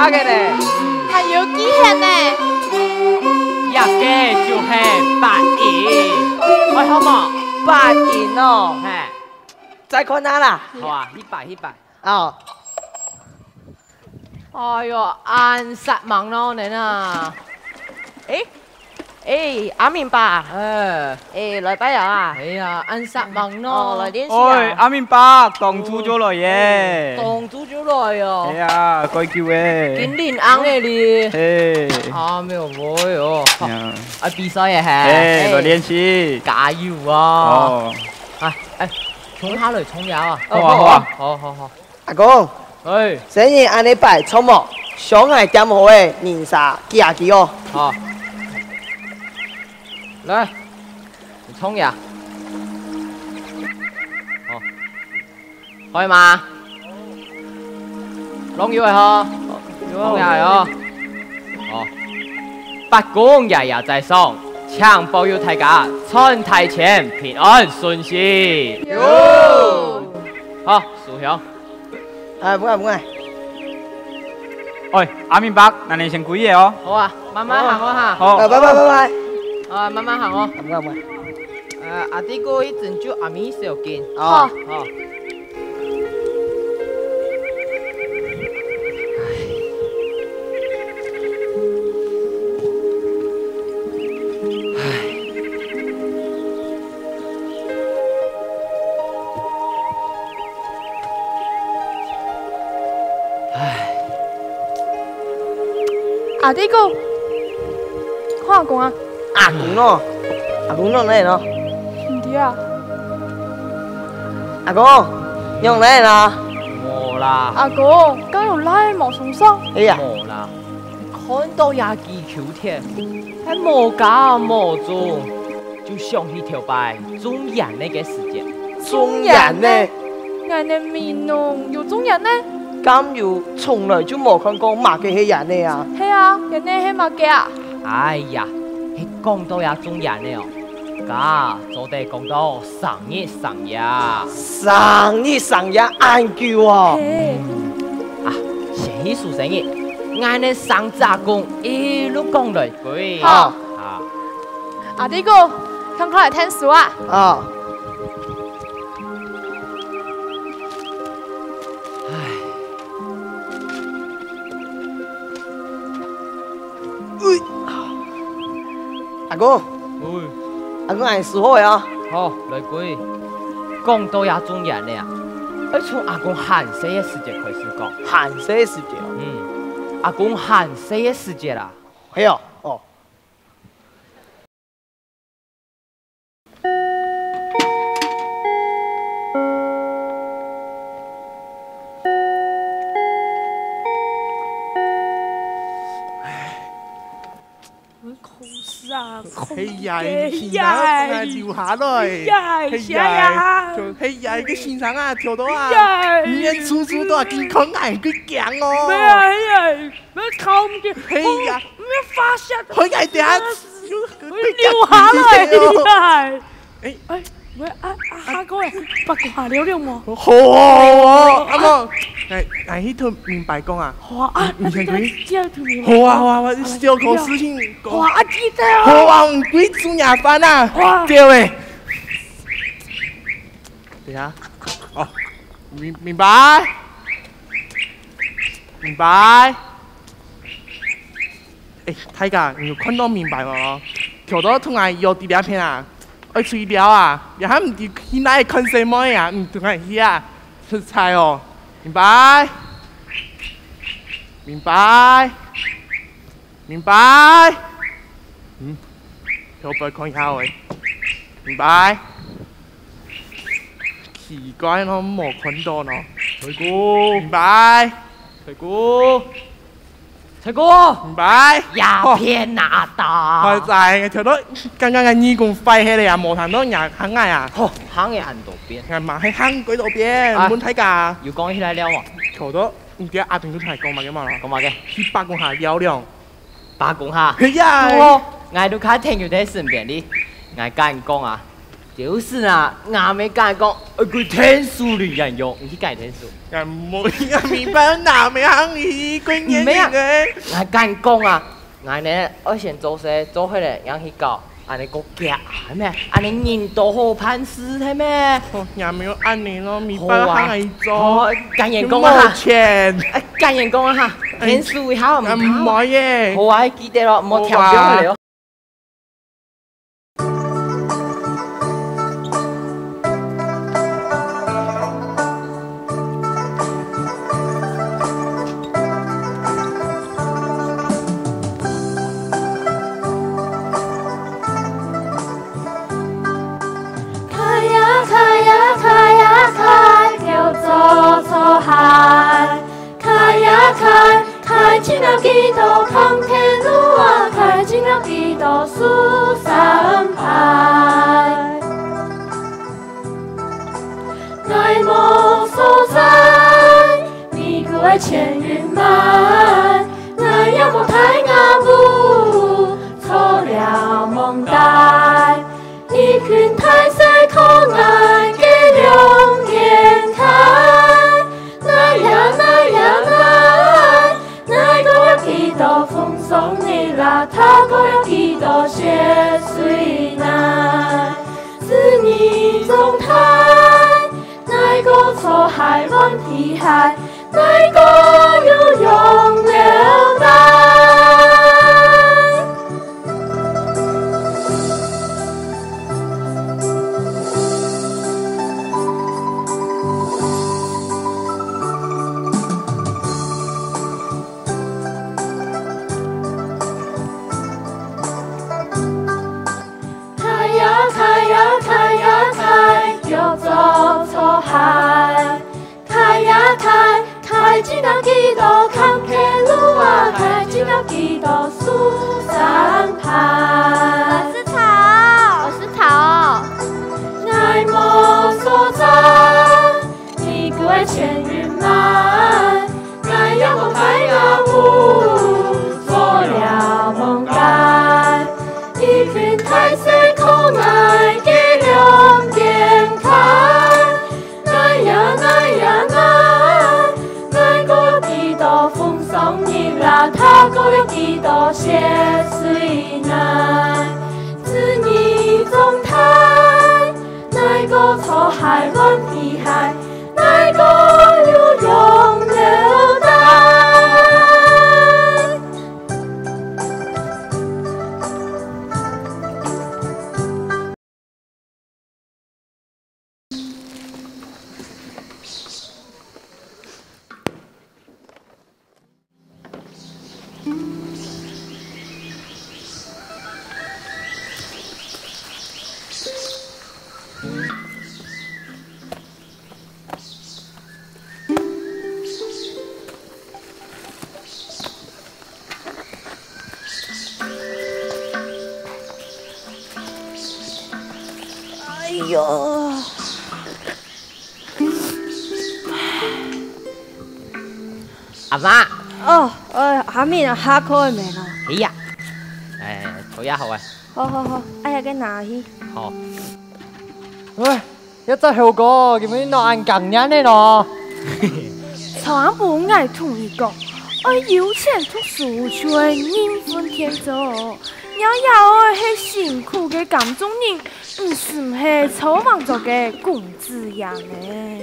个呢？還有幾錢呢？這个就係八銀，愛好無？八銀哦。嘿。再看下啦。好啊，一百，一百。哦。哎喲，恁煞猛咯，你啊！誒， 誒，阿明伯。誒。誒，來拜啊。哎呀，恁煞猛咯。哦，來練習啊。喂，阿明伯，當晝就來耶。當晝就來哦。哎呀，蓋久誒。緊練硬誒哩。嘿。啊，沒有，無哦。哎呀。啊，比賽誒，嘿。哎，來練習。加油哦。哦。啊，哎，沖下來，沖下啊。好啊，好啊。好，好，好。 阿公，哎。生意恁呢擺著無？想愛點好个人參寄下去哦。好。來，你沖呀。好。可以嗎？弄油个吼。有。沖下哦。 哦，伯公爺爺在上，請保佑大家賺大錢，平安順心。有。好，燒香。哎，毋愛，毋愛。哎，阿明伯，𠊎等先歸个哦。好啊，慢慢行哦哈。好。哎，拜拜，拜拜。啊，慢慢行哦。毋愛，毋愛。呃，阿弟哥，一陣就阿咪燒緊。哦。好。好。 阿弟哥，看阿公啊！阿公喏，阿公仰仔呢？毋知啊。阿公，仰仔呢？無啦。阿公，敢有倈仔無鬆爽？哎呀。無啦。 看到這幾球田，係無家無宗，就想起頭擺種菸仔个時節。種菸仔？𠊎等美濃有種菸仔？敢有從來就無看過麼个係菸仔啊？係啊，菸仔係麼个啊？哎呀，係講到這種菸仔哦，該做得講到 成日成夜。成日成夜恁久哦。嘿。啊，先去收生意，𠊎等三隻阿公一路講來歸。好。啊。阿弟哥，趕快來𢯭手啊！啊。唉。 喂，阿公，喂。阿公，𠊎收好了啊。好，來歸。講到這種菸仔啊，愛從阿公還細个時節開始講。還細个時節哦。嗯，阿公還細个時節啊。係哦，哦。 考試啊，係呀，先生啊，留下來。係呀，係呀，就係呀，个先生啊，跳到啊，哎呀，你連處處都要緊看，哎，佢驚哦。沒有，哎呀。 毋好搞毋見。係呀。毋好發現。佢愛等下，留下來，哎呀。哎，喂，啊，啊，下個月，八卦下了了無？好啊，好啊，阿公，哎，哎，去同明白講啊。好啊，啊，你，你先去。啊，你，你，你，好啊，好啊，好啊，小可事情，好啊，啊，記得哦。好啊，歸晝夜飯啊。好啊。對喂。等下，哦，明，明白。 明白。哎，大家，你有看到明白無？頭到同𠊎約在這片啊，愛出去尞啊，這下毋知去哪位看細妹啊，毋同𠊎去啊，出差哦。明白？明白？ 明白？嗯，後背看一下喂。明白？奇怪咯，無看到咯。吹鼓。明白？吹鼓。吹鼓。明白？鴉片拿到。好在，跳到剛剛个耳公壞忒了啊，無聽到人喊𠊎啊。吼，喊个恁多遍。𠊎嘛係喊幾多遍，哎，問大家。有講起來了無？跳到，你知阿東佢同𠊎講麼个無？講麼个？去伯公下尞尞。 伯公下。係呀。哦，𠊎都較停留在身邊哩。𠊎敢講啊，就是啊，吾姆講，愛去𢯭手恁樣，你去該𢯭手。𠊎無，𠊎明白，吾姆行去，佢年輕个。𠊎敢講啊，𠊎呢，愛先做事，做好了，正去搞，恁呢過遽啊，係咩？恁呢人都好辦事，係咩？哦，也無恁呢咯，明白行去做。好啊，好啊，敢言講啊哈。無錢。哎，敢言講啊哈，𢯭手一下，毋怕。毋會耶。好啊，記得咯，莫跳表了哦。 𢯭呀𢯭呀𢯭呀𢯭，就做錯忒。𢯭呀𢯭，𢯭盡了幾多康田路啊，𢯭盡了幾多樹山排。 𠊎無所在，你就愛牽引𠊎。𠊎也無大鰐鴇，坐了網袋。一群大細靠𠊎个兩肩胯。𠊎呀𠊎呀𠊎，𠊎過了幾多風霜雨啦，踏過了幾多血水泥。 子女長大，𠊎過坐鞋換皮鞋，𠊎過游泳溜帶。𢯭呀𢯭呀𢯭呀𢯭，又做錯忒。𢯭呀𢯭，𢯭盡了幾多康田路啊，𢯭盡了幾多樹山排。老師吵，老師吵。𠊎無所在， 你就愛牽引𠊎，𠊎也無大鰐鴇，坐了網袋。一群大細靠𠊎个兩肩胯。𠊎呀𠊎呀𠊎，𠊎過了幾多風霜雨啦，踏過了幾多血水泥。子女長大， 𠊎過坐鞋換皮鞋，𠊎過游泳溜帶。 哎喲！ 阿媽。哦，呃，阿明啊，下課了沒呢？係啊。哎，坐下好啊。好好好，哎呀，該拿去。好。喂，這隻猴哥，今晡日哪恁驚人呢咯？昨暗晡𠊎同你講，愛有錢讀書就係人分天做，若爺哀係辛苦个耕種人，毋係毋係做王族个公子爺呢。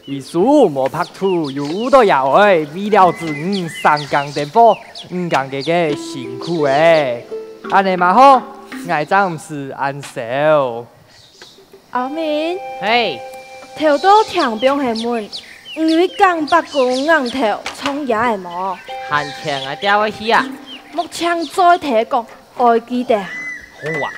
一手無白頭，又有到爺哀，為了子女三更點火，毋講該个辛苦欸。恁呢嘛好，𠊎正毋使恁愁。阿明。嘿。頭到聽別人問，你會講伯公頷頭撞爺哀無？還請𠊎調愛去啊。莫淨嘴頭講， 愛記得啊。好啊。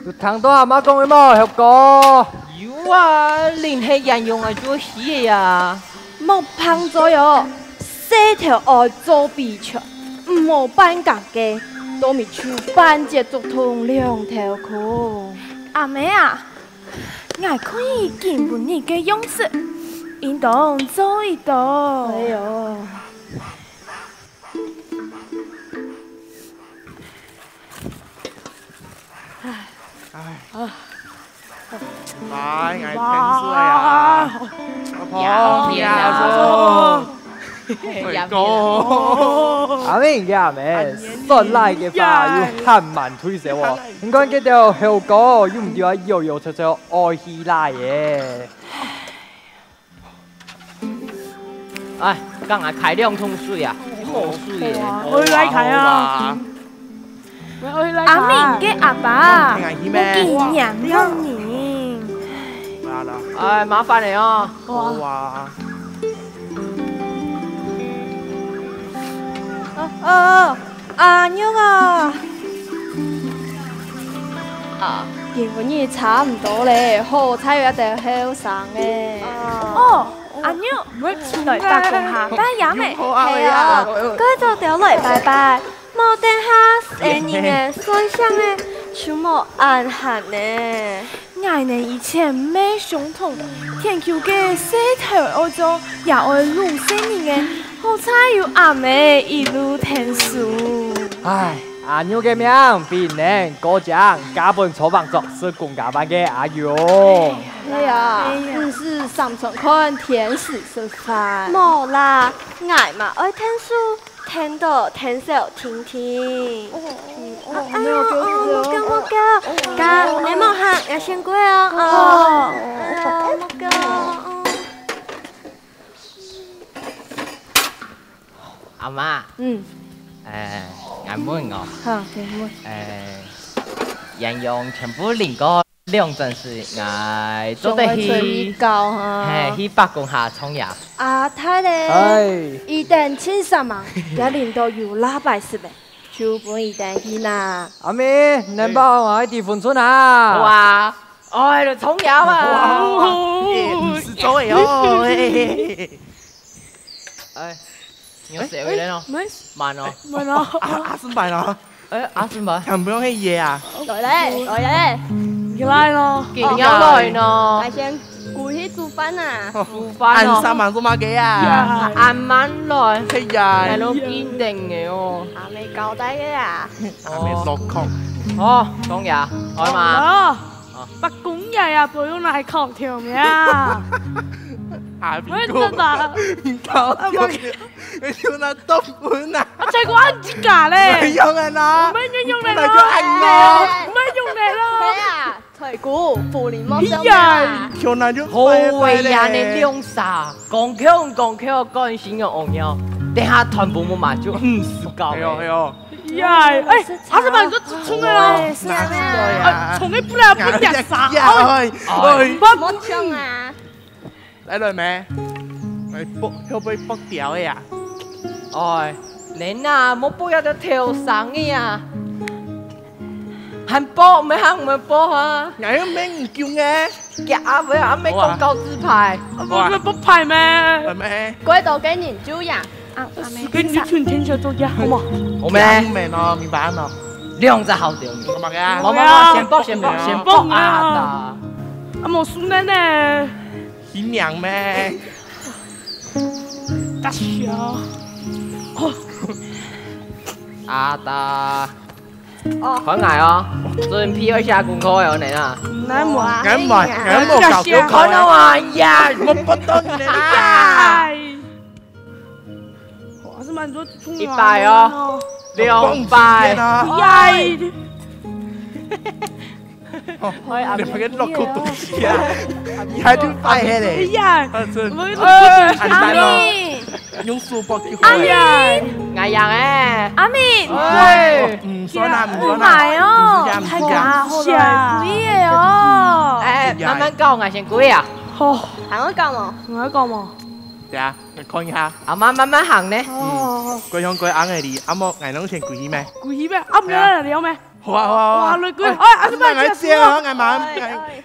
有聽到阿媽講个無，猴哥？有啊，恁係仰仔愛做戲个呀。莫膨嘴哦，事頭愛做比賽，毋好半工个，到尾就半截竹筒兩頭空。阿姆啊，𠊎看你今晡日个樣式，應當做得到。哎喲。 唉，唉，啊，啊，來，𠊎添水啊！哇！好痛啊！阿明个阿姆，酸辣个話又還蠻退燒哦。你看這條後果，又毋知啊，又又臭臭愛起來耶。 哎，剛才開兩桶水啊，好水耶！好啊，我來開啊。好啊。我來開。阿明个阿爸，無幾年樣人。哎，麻煩了哦。好啊。哦，哦， 阿玉啊！啊，今晡日差毋多咧，好彩有一兜後生个。哦，阿玉，來打工下，拜爺咩？係啊，過早兜來拜拜，無等下細人仔算數个，就無恁閒呢。 𠊎呢以前毋係相同，田坵个事頭愛做，也愛攏細人仔，好彩有阿姆一路𢯭手。唉，阿玉个命比人過靚，嫁分做房做，食公家飯个阿玉。哎呀，毋使三餐看，天時食飯。無啦，𠊎嘛愛𢯭手。 𢯭到𢯭少定定。哦，哦，啊，啊，哦，哦，哦，哦，哦，該𠊎先過哦，哦，哦，哦，哦。阿媽，嗯。呃，𠊎問哦，好，你問。呃，沿用全部領過 兩件事，𠊎做得去，上回出去搞哈。嘿，去伯公下創業。阿太咧，哎。佢等盡煞猛，也輪到有喇叭食咧，就分佢等去拿。阿明，你能幫𠊎一滴分寸啊？好啊，哎，就創業啊。哇，也毋使做个哦，嘿嘿嘿。哎，你有寫回來咯？哎，慢。慢哦。慢哦。啊，啊，是慢哦。 哎，阿叔嘛，聽毋用去噎啊？來咧，來咧。你來咯。緊要來呢。𠊎先過去煮飯啊。煮飯哦。恁煞猛做麼个啊？恁慢來。哎呀。𠊎都記得个哦。阿姆交代个啊。阿姆落空。哦，講呀，愛嘛？哦，伯公爺也不用來考條命啊。阿明哥，你考條命。 你就拿刀分啊！啊，才个恁自家咧！沒用的啦！我們用用的啦！本來就恁咯！我們用的啦！係啊，菜姑，婦人莫笑嘛！哎呀，就拿就好壞呀，你兩儕，講口講口，講心个戇樣，等下斷布無嘛就毋使搞。哎呦，哎呦。呀，哎，阿叔嘛，你就衝个咯！哎，衝个不來不夾啥！哎，哎，莫衝啊！ 來了沒？來剝，會毋會剝掉个啊？哎，你啊，莫剝這兜頭生个啊！還剝，毋係還毋係剝啊？𠊎又毋係你救个。假个啊，毋係講高姿態。啊，毋係剝派咩？係咩？過多个人就呀。啊，啊，時間你全天下做呀，好無？好咩？明白喏，明白喏。兩隻好條命。做麼个啊？好，好，好，先剝，先剝，先剝啊！啊，無輸呢呢。 新娘咩？大小。阿達。哦。還𠊎哦，準備一下功課哦，你啊。𠊎無啊。𠊎無，𠊎無搞功課。有看到啊呀？我不懂你啊。哎。 哇，係蠻多蔥啊，一百哦，兩百。哎呀！哦，你們个落苦東西啊！你還就擺下咧。哎呀！啊，這，我們落苦東西。哎，用手剝就好了。阿明，𠊎贏誒。阿明，喂，毋算啦，毋算啦，毋係哦，毋係啊，毋係啊。哎，慢慢搞，𠊎先過啊。好，還愛搞無？還愛搞無？對啊。 來看一下。阿媽慢慢行呢。哦。嗯，過向過恁樣哩，阿莫，𠊎攏先過去咩？過去咩？啊，毋要了了咩？好啊，好啊，好啊。哇，來過，哎，哎，阿叔，𠊎來接啊，𠊎慢，哎，𠊎。哎。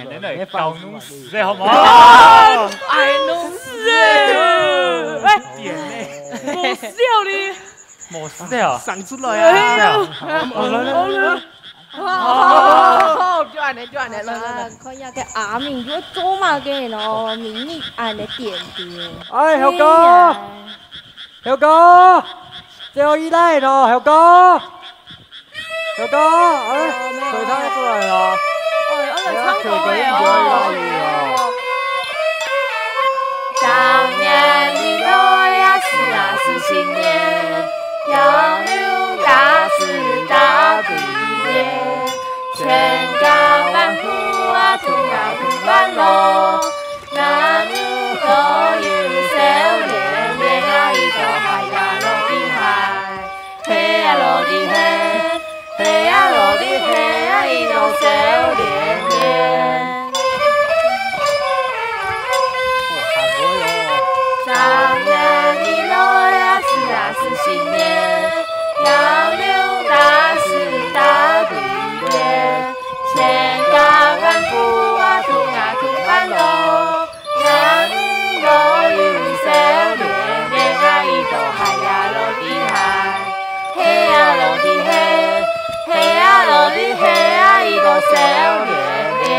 可能會搞弄死的，好無？哎，弄死欸！哎，點呢？無笑哩。無死的哦。生出來啊！哎呀，好了，好了。哦，就恁呢，就恁呢，來，來，來。啊，看下个阿明又做麼个呢？明明恁呢點點。哎，猴哥，哎呀。猴哥，最後一來咯，猴哥。 小哥，哎，水他出來了。哎，我來唱歌了哦。那路口有少年人啊，一个鞋呀落地鞋，鞋呀落地鞋，鞋呀落地鞋啊，一个少年人。哦，還會哦。三年以內啊，是啊，是新年，要有大事大的咧。 千家萬戶啊，通啊通辦咯。人無有少年人啊，一个鞋呀落地鞋，鞋呀落地鞋，鞋呀落地鞋啊，一个少年人。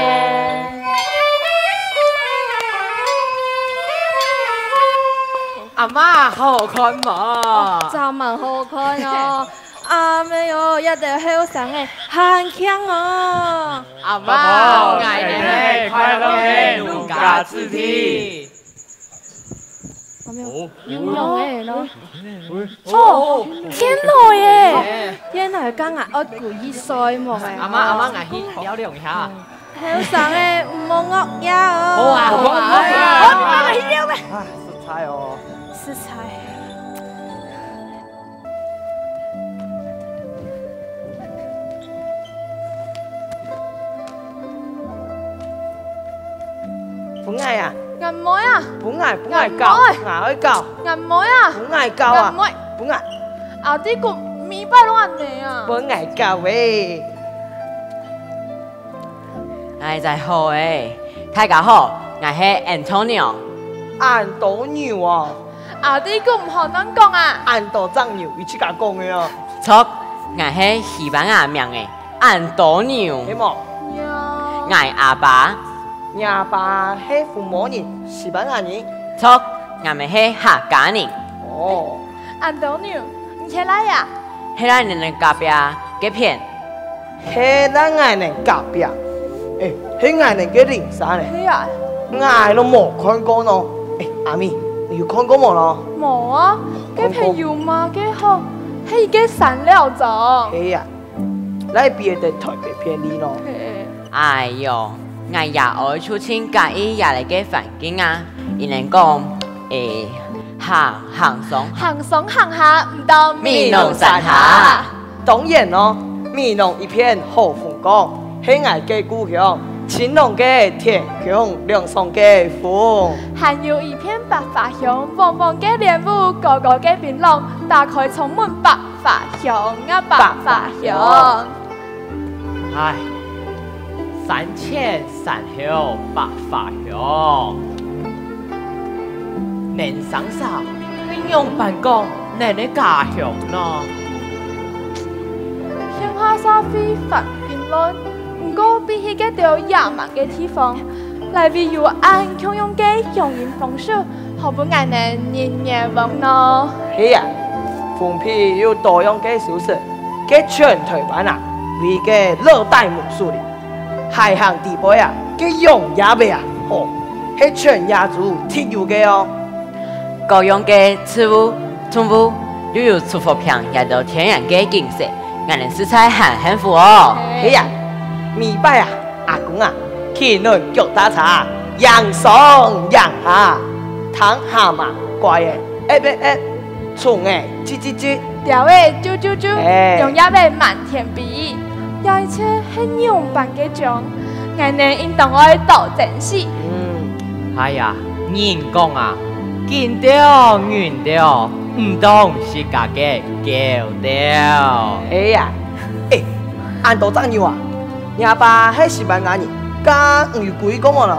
阿媽，好看無？哦，真蠻好看哦。 阿姆喲，這兜後生个還慶哦！阿媽，𠊎等係快樂个農家子弟。阿姆喲，哦，有用个咯。哦，電腦耶！電腦講啊，愛故意睡目个。阿媽，阿媽，𠊎去尞兩下。後生个，毋好惡呀哦。好啊，好啊，好啊。好啊，去尞咩？啊，食菜哦。食菜。 分𠊎啊！𠊎毋愛啊！分𠊎，分𠊎搞，𠊎毋愛。𠊎愛搞。𠊎毋愛啊！分𠊎搞啊！𠊎毋愛。分𠊎。阿弟，講麼个亂呢啊！分𠊎搞欸！ 𠊎在好欸！大家好，𠊎係Antonio。安東牛哦！阿弟，講毋好亂講啊！恁多隻牛，佢自家講个啊！著，𠊎係西班牙名个安東牛。係無？有。𠊎阿爸。若爸係福摩人，西班牙人。著，𠊎姆係客家人。哦。安東牛，你係哪啊？係哪𠊎等隔壁个片。 係在𠊎等隔壁啊。欸，係𠊎等个鄰舍呢。係啊。𠊎都無看過呢。欸，阿咪，你有看過無咯？無啊，該片有麼个好？係一個山寮庄。係啊，哪比得上臺北便利呢？係。哎喲，𠊎爺哀就盡佮意這裡个環境啊！佢等講，欸，行，行上，行上行下，毋到美濃山下。 當然咯，美濃一片好風光，係𠊎个故鄉，清朗个天空，涼爽个風。還有一片白花香，黃黃个蓮霧，高高个檳榔，打開窗門白花香啊，白花香。唉，山前 山後百花香。恁生疏，你仰般講恁个家鄉呢？鄉下社會環境亂，毋過比起該兜野蠻个地方，哪位有恁共樣个鄉音風俗，好分𠊎等人緣旺呢？係啊，豐沛又多樣个收成，該全臺灣啊，唯一个熱帶無樹林。 海坑底背啊，該揚葉仔啊，吼，係全亞洲特有个哦。各樣个植物、動物，又有竹湖坪這兜天然个景色，𠊎等實在還幸福哦。係啊，每擺啊，阿公啊，騎等腳踏車，迎上迎下，聽蛤蟆乖仔，噥噥噥， 蟲仔，吱吱吱。鳥仔啾啾啾，哎。揚葉仔滿天飛。這一切係仰般个靚，𠊎等應當愛多珍惜。嗯。哎呀，人講啊，金鳥銀鳥，毋當自家个狗鳥。哎呀，哎，恁多隻牛啊！若爸係西班牙人，該你有注意過無咯？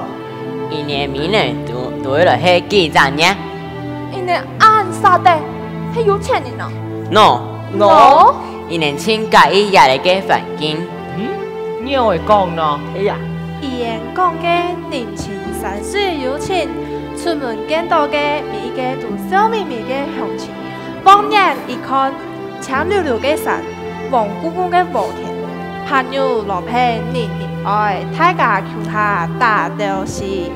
一年每年都，都會來係幾隻月？ 一年恁捨得，係有錢人哦。No。No？一年盡佮意這裡个環境。嗯？仰會講呢？係啊。佢等講个人情山水有情，出門見到个每一個都笑瞇瞇个鄉親，望遠一看，青溜溜个山，黃牯牯个禾田，朋友老朋人人愛，大家共下打鬥敘，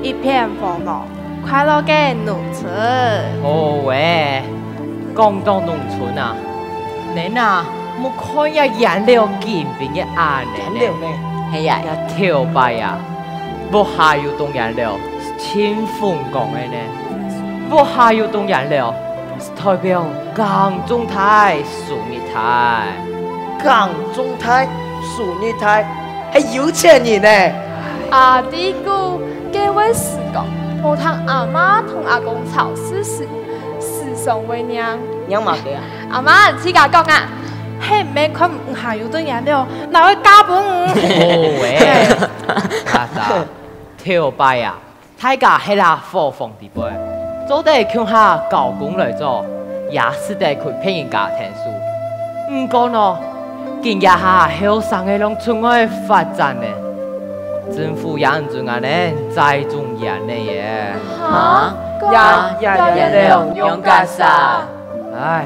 一片和樂。 快樂个農村。好喂，講到農村啊，你啊，莫看這煙柳金冰个恁呢。煙柳呢？係啊。這頭擺啊，屋下有棟洋樓，係清風講个呢。屋下有棟洋樓，係代表耕種大、收入大。耕種大、收入大，係有錢人呢。阿弟牯，該位時光，無聽阿媽同阿公吵事時，時常會念。念麼个啊？阿媽，你自家講啊。係毋係看毋下有棟洋樓，哪會嫁分你？哦喂，阿嫂，頭擺啊，大家歇下伙房裡背，做得共下交工來做，也使得去別人家𢯭手。毋過呢，今這下後生个攏出外發展呢，政府也毋准𠊎等栽種洋樓耶。哈？呀呀呀呀，仰結煞？唉，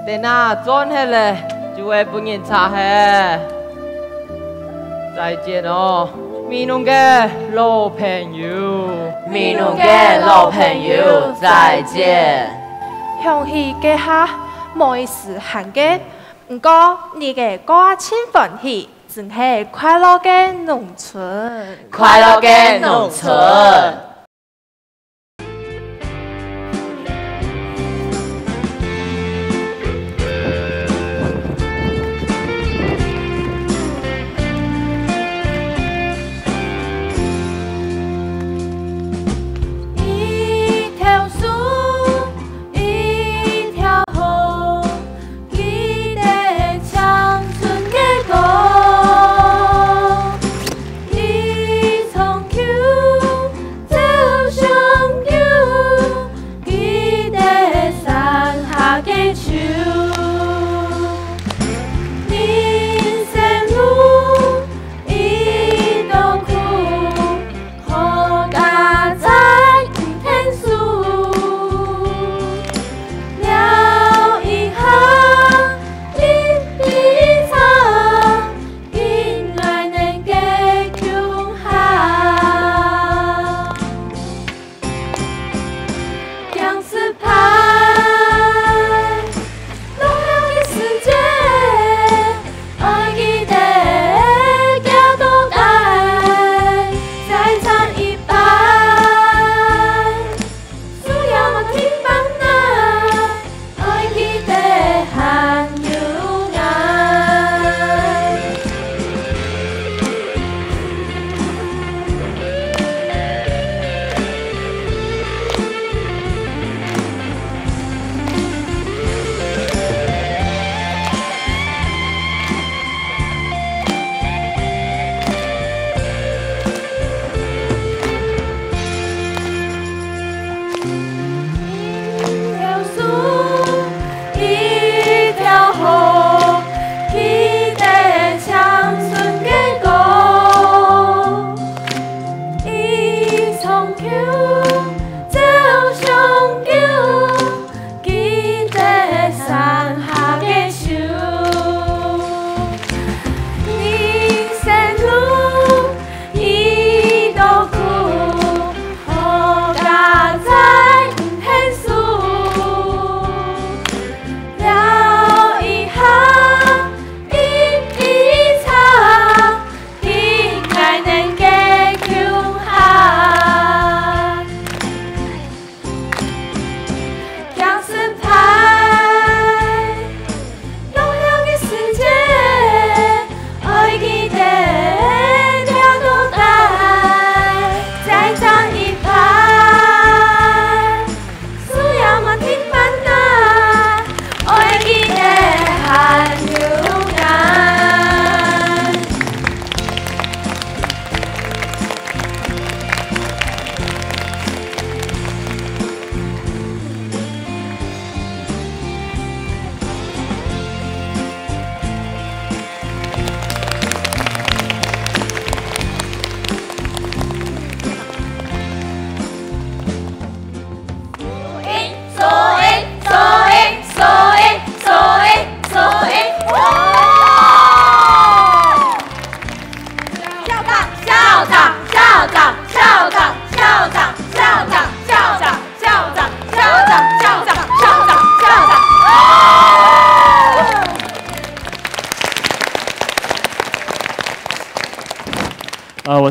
等啊，轉忒咧，就會分人拆忒。 再見哦，美濃个老朋友。美濃个老朋友，再見。想起該下，無意思還个，毋過你个過啊盡歡喜，真係快樂个農村。快樂个農村。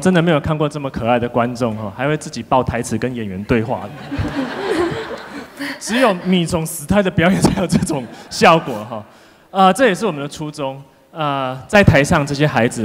真的没有看过这么可爱的观众哈，还会自己报台词跟演员对话。只有米虫时代的表演才有这种效果哈。呃，这也是我们的初衷。呃，在台上这些孩子哈，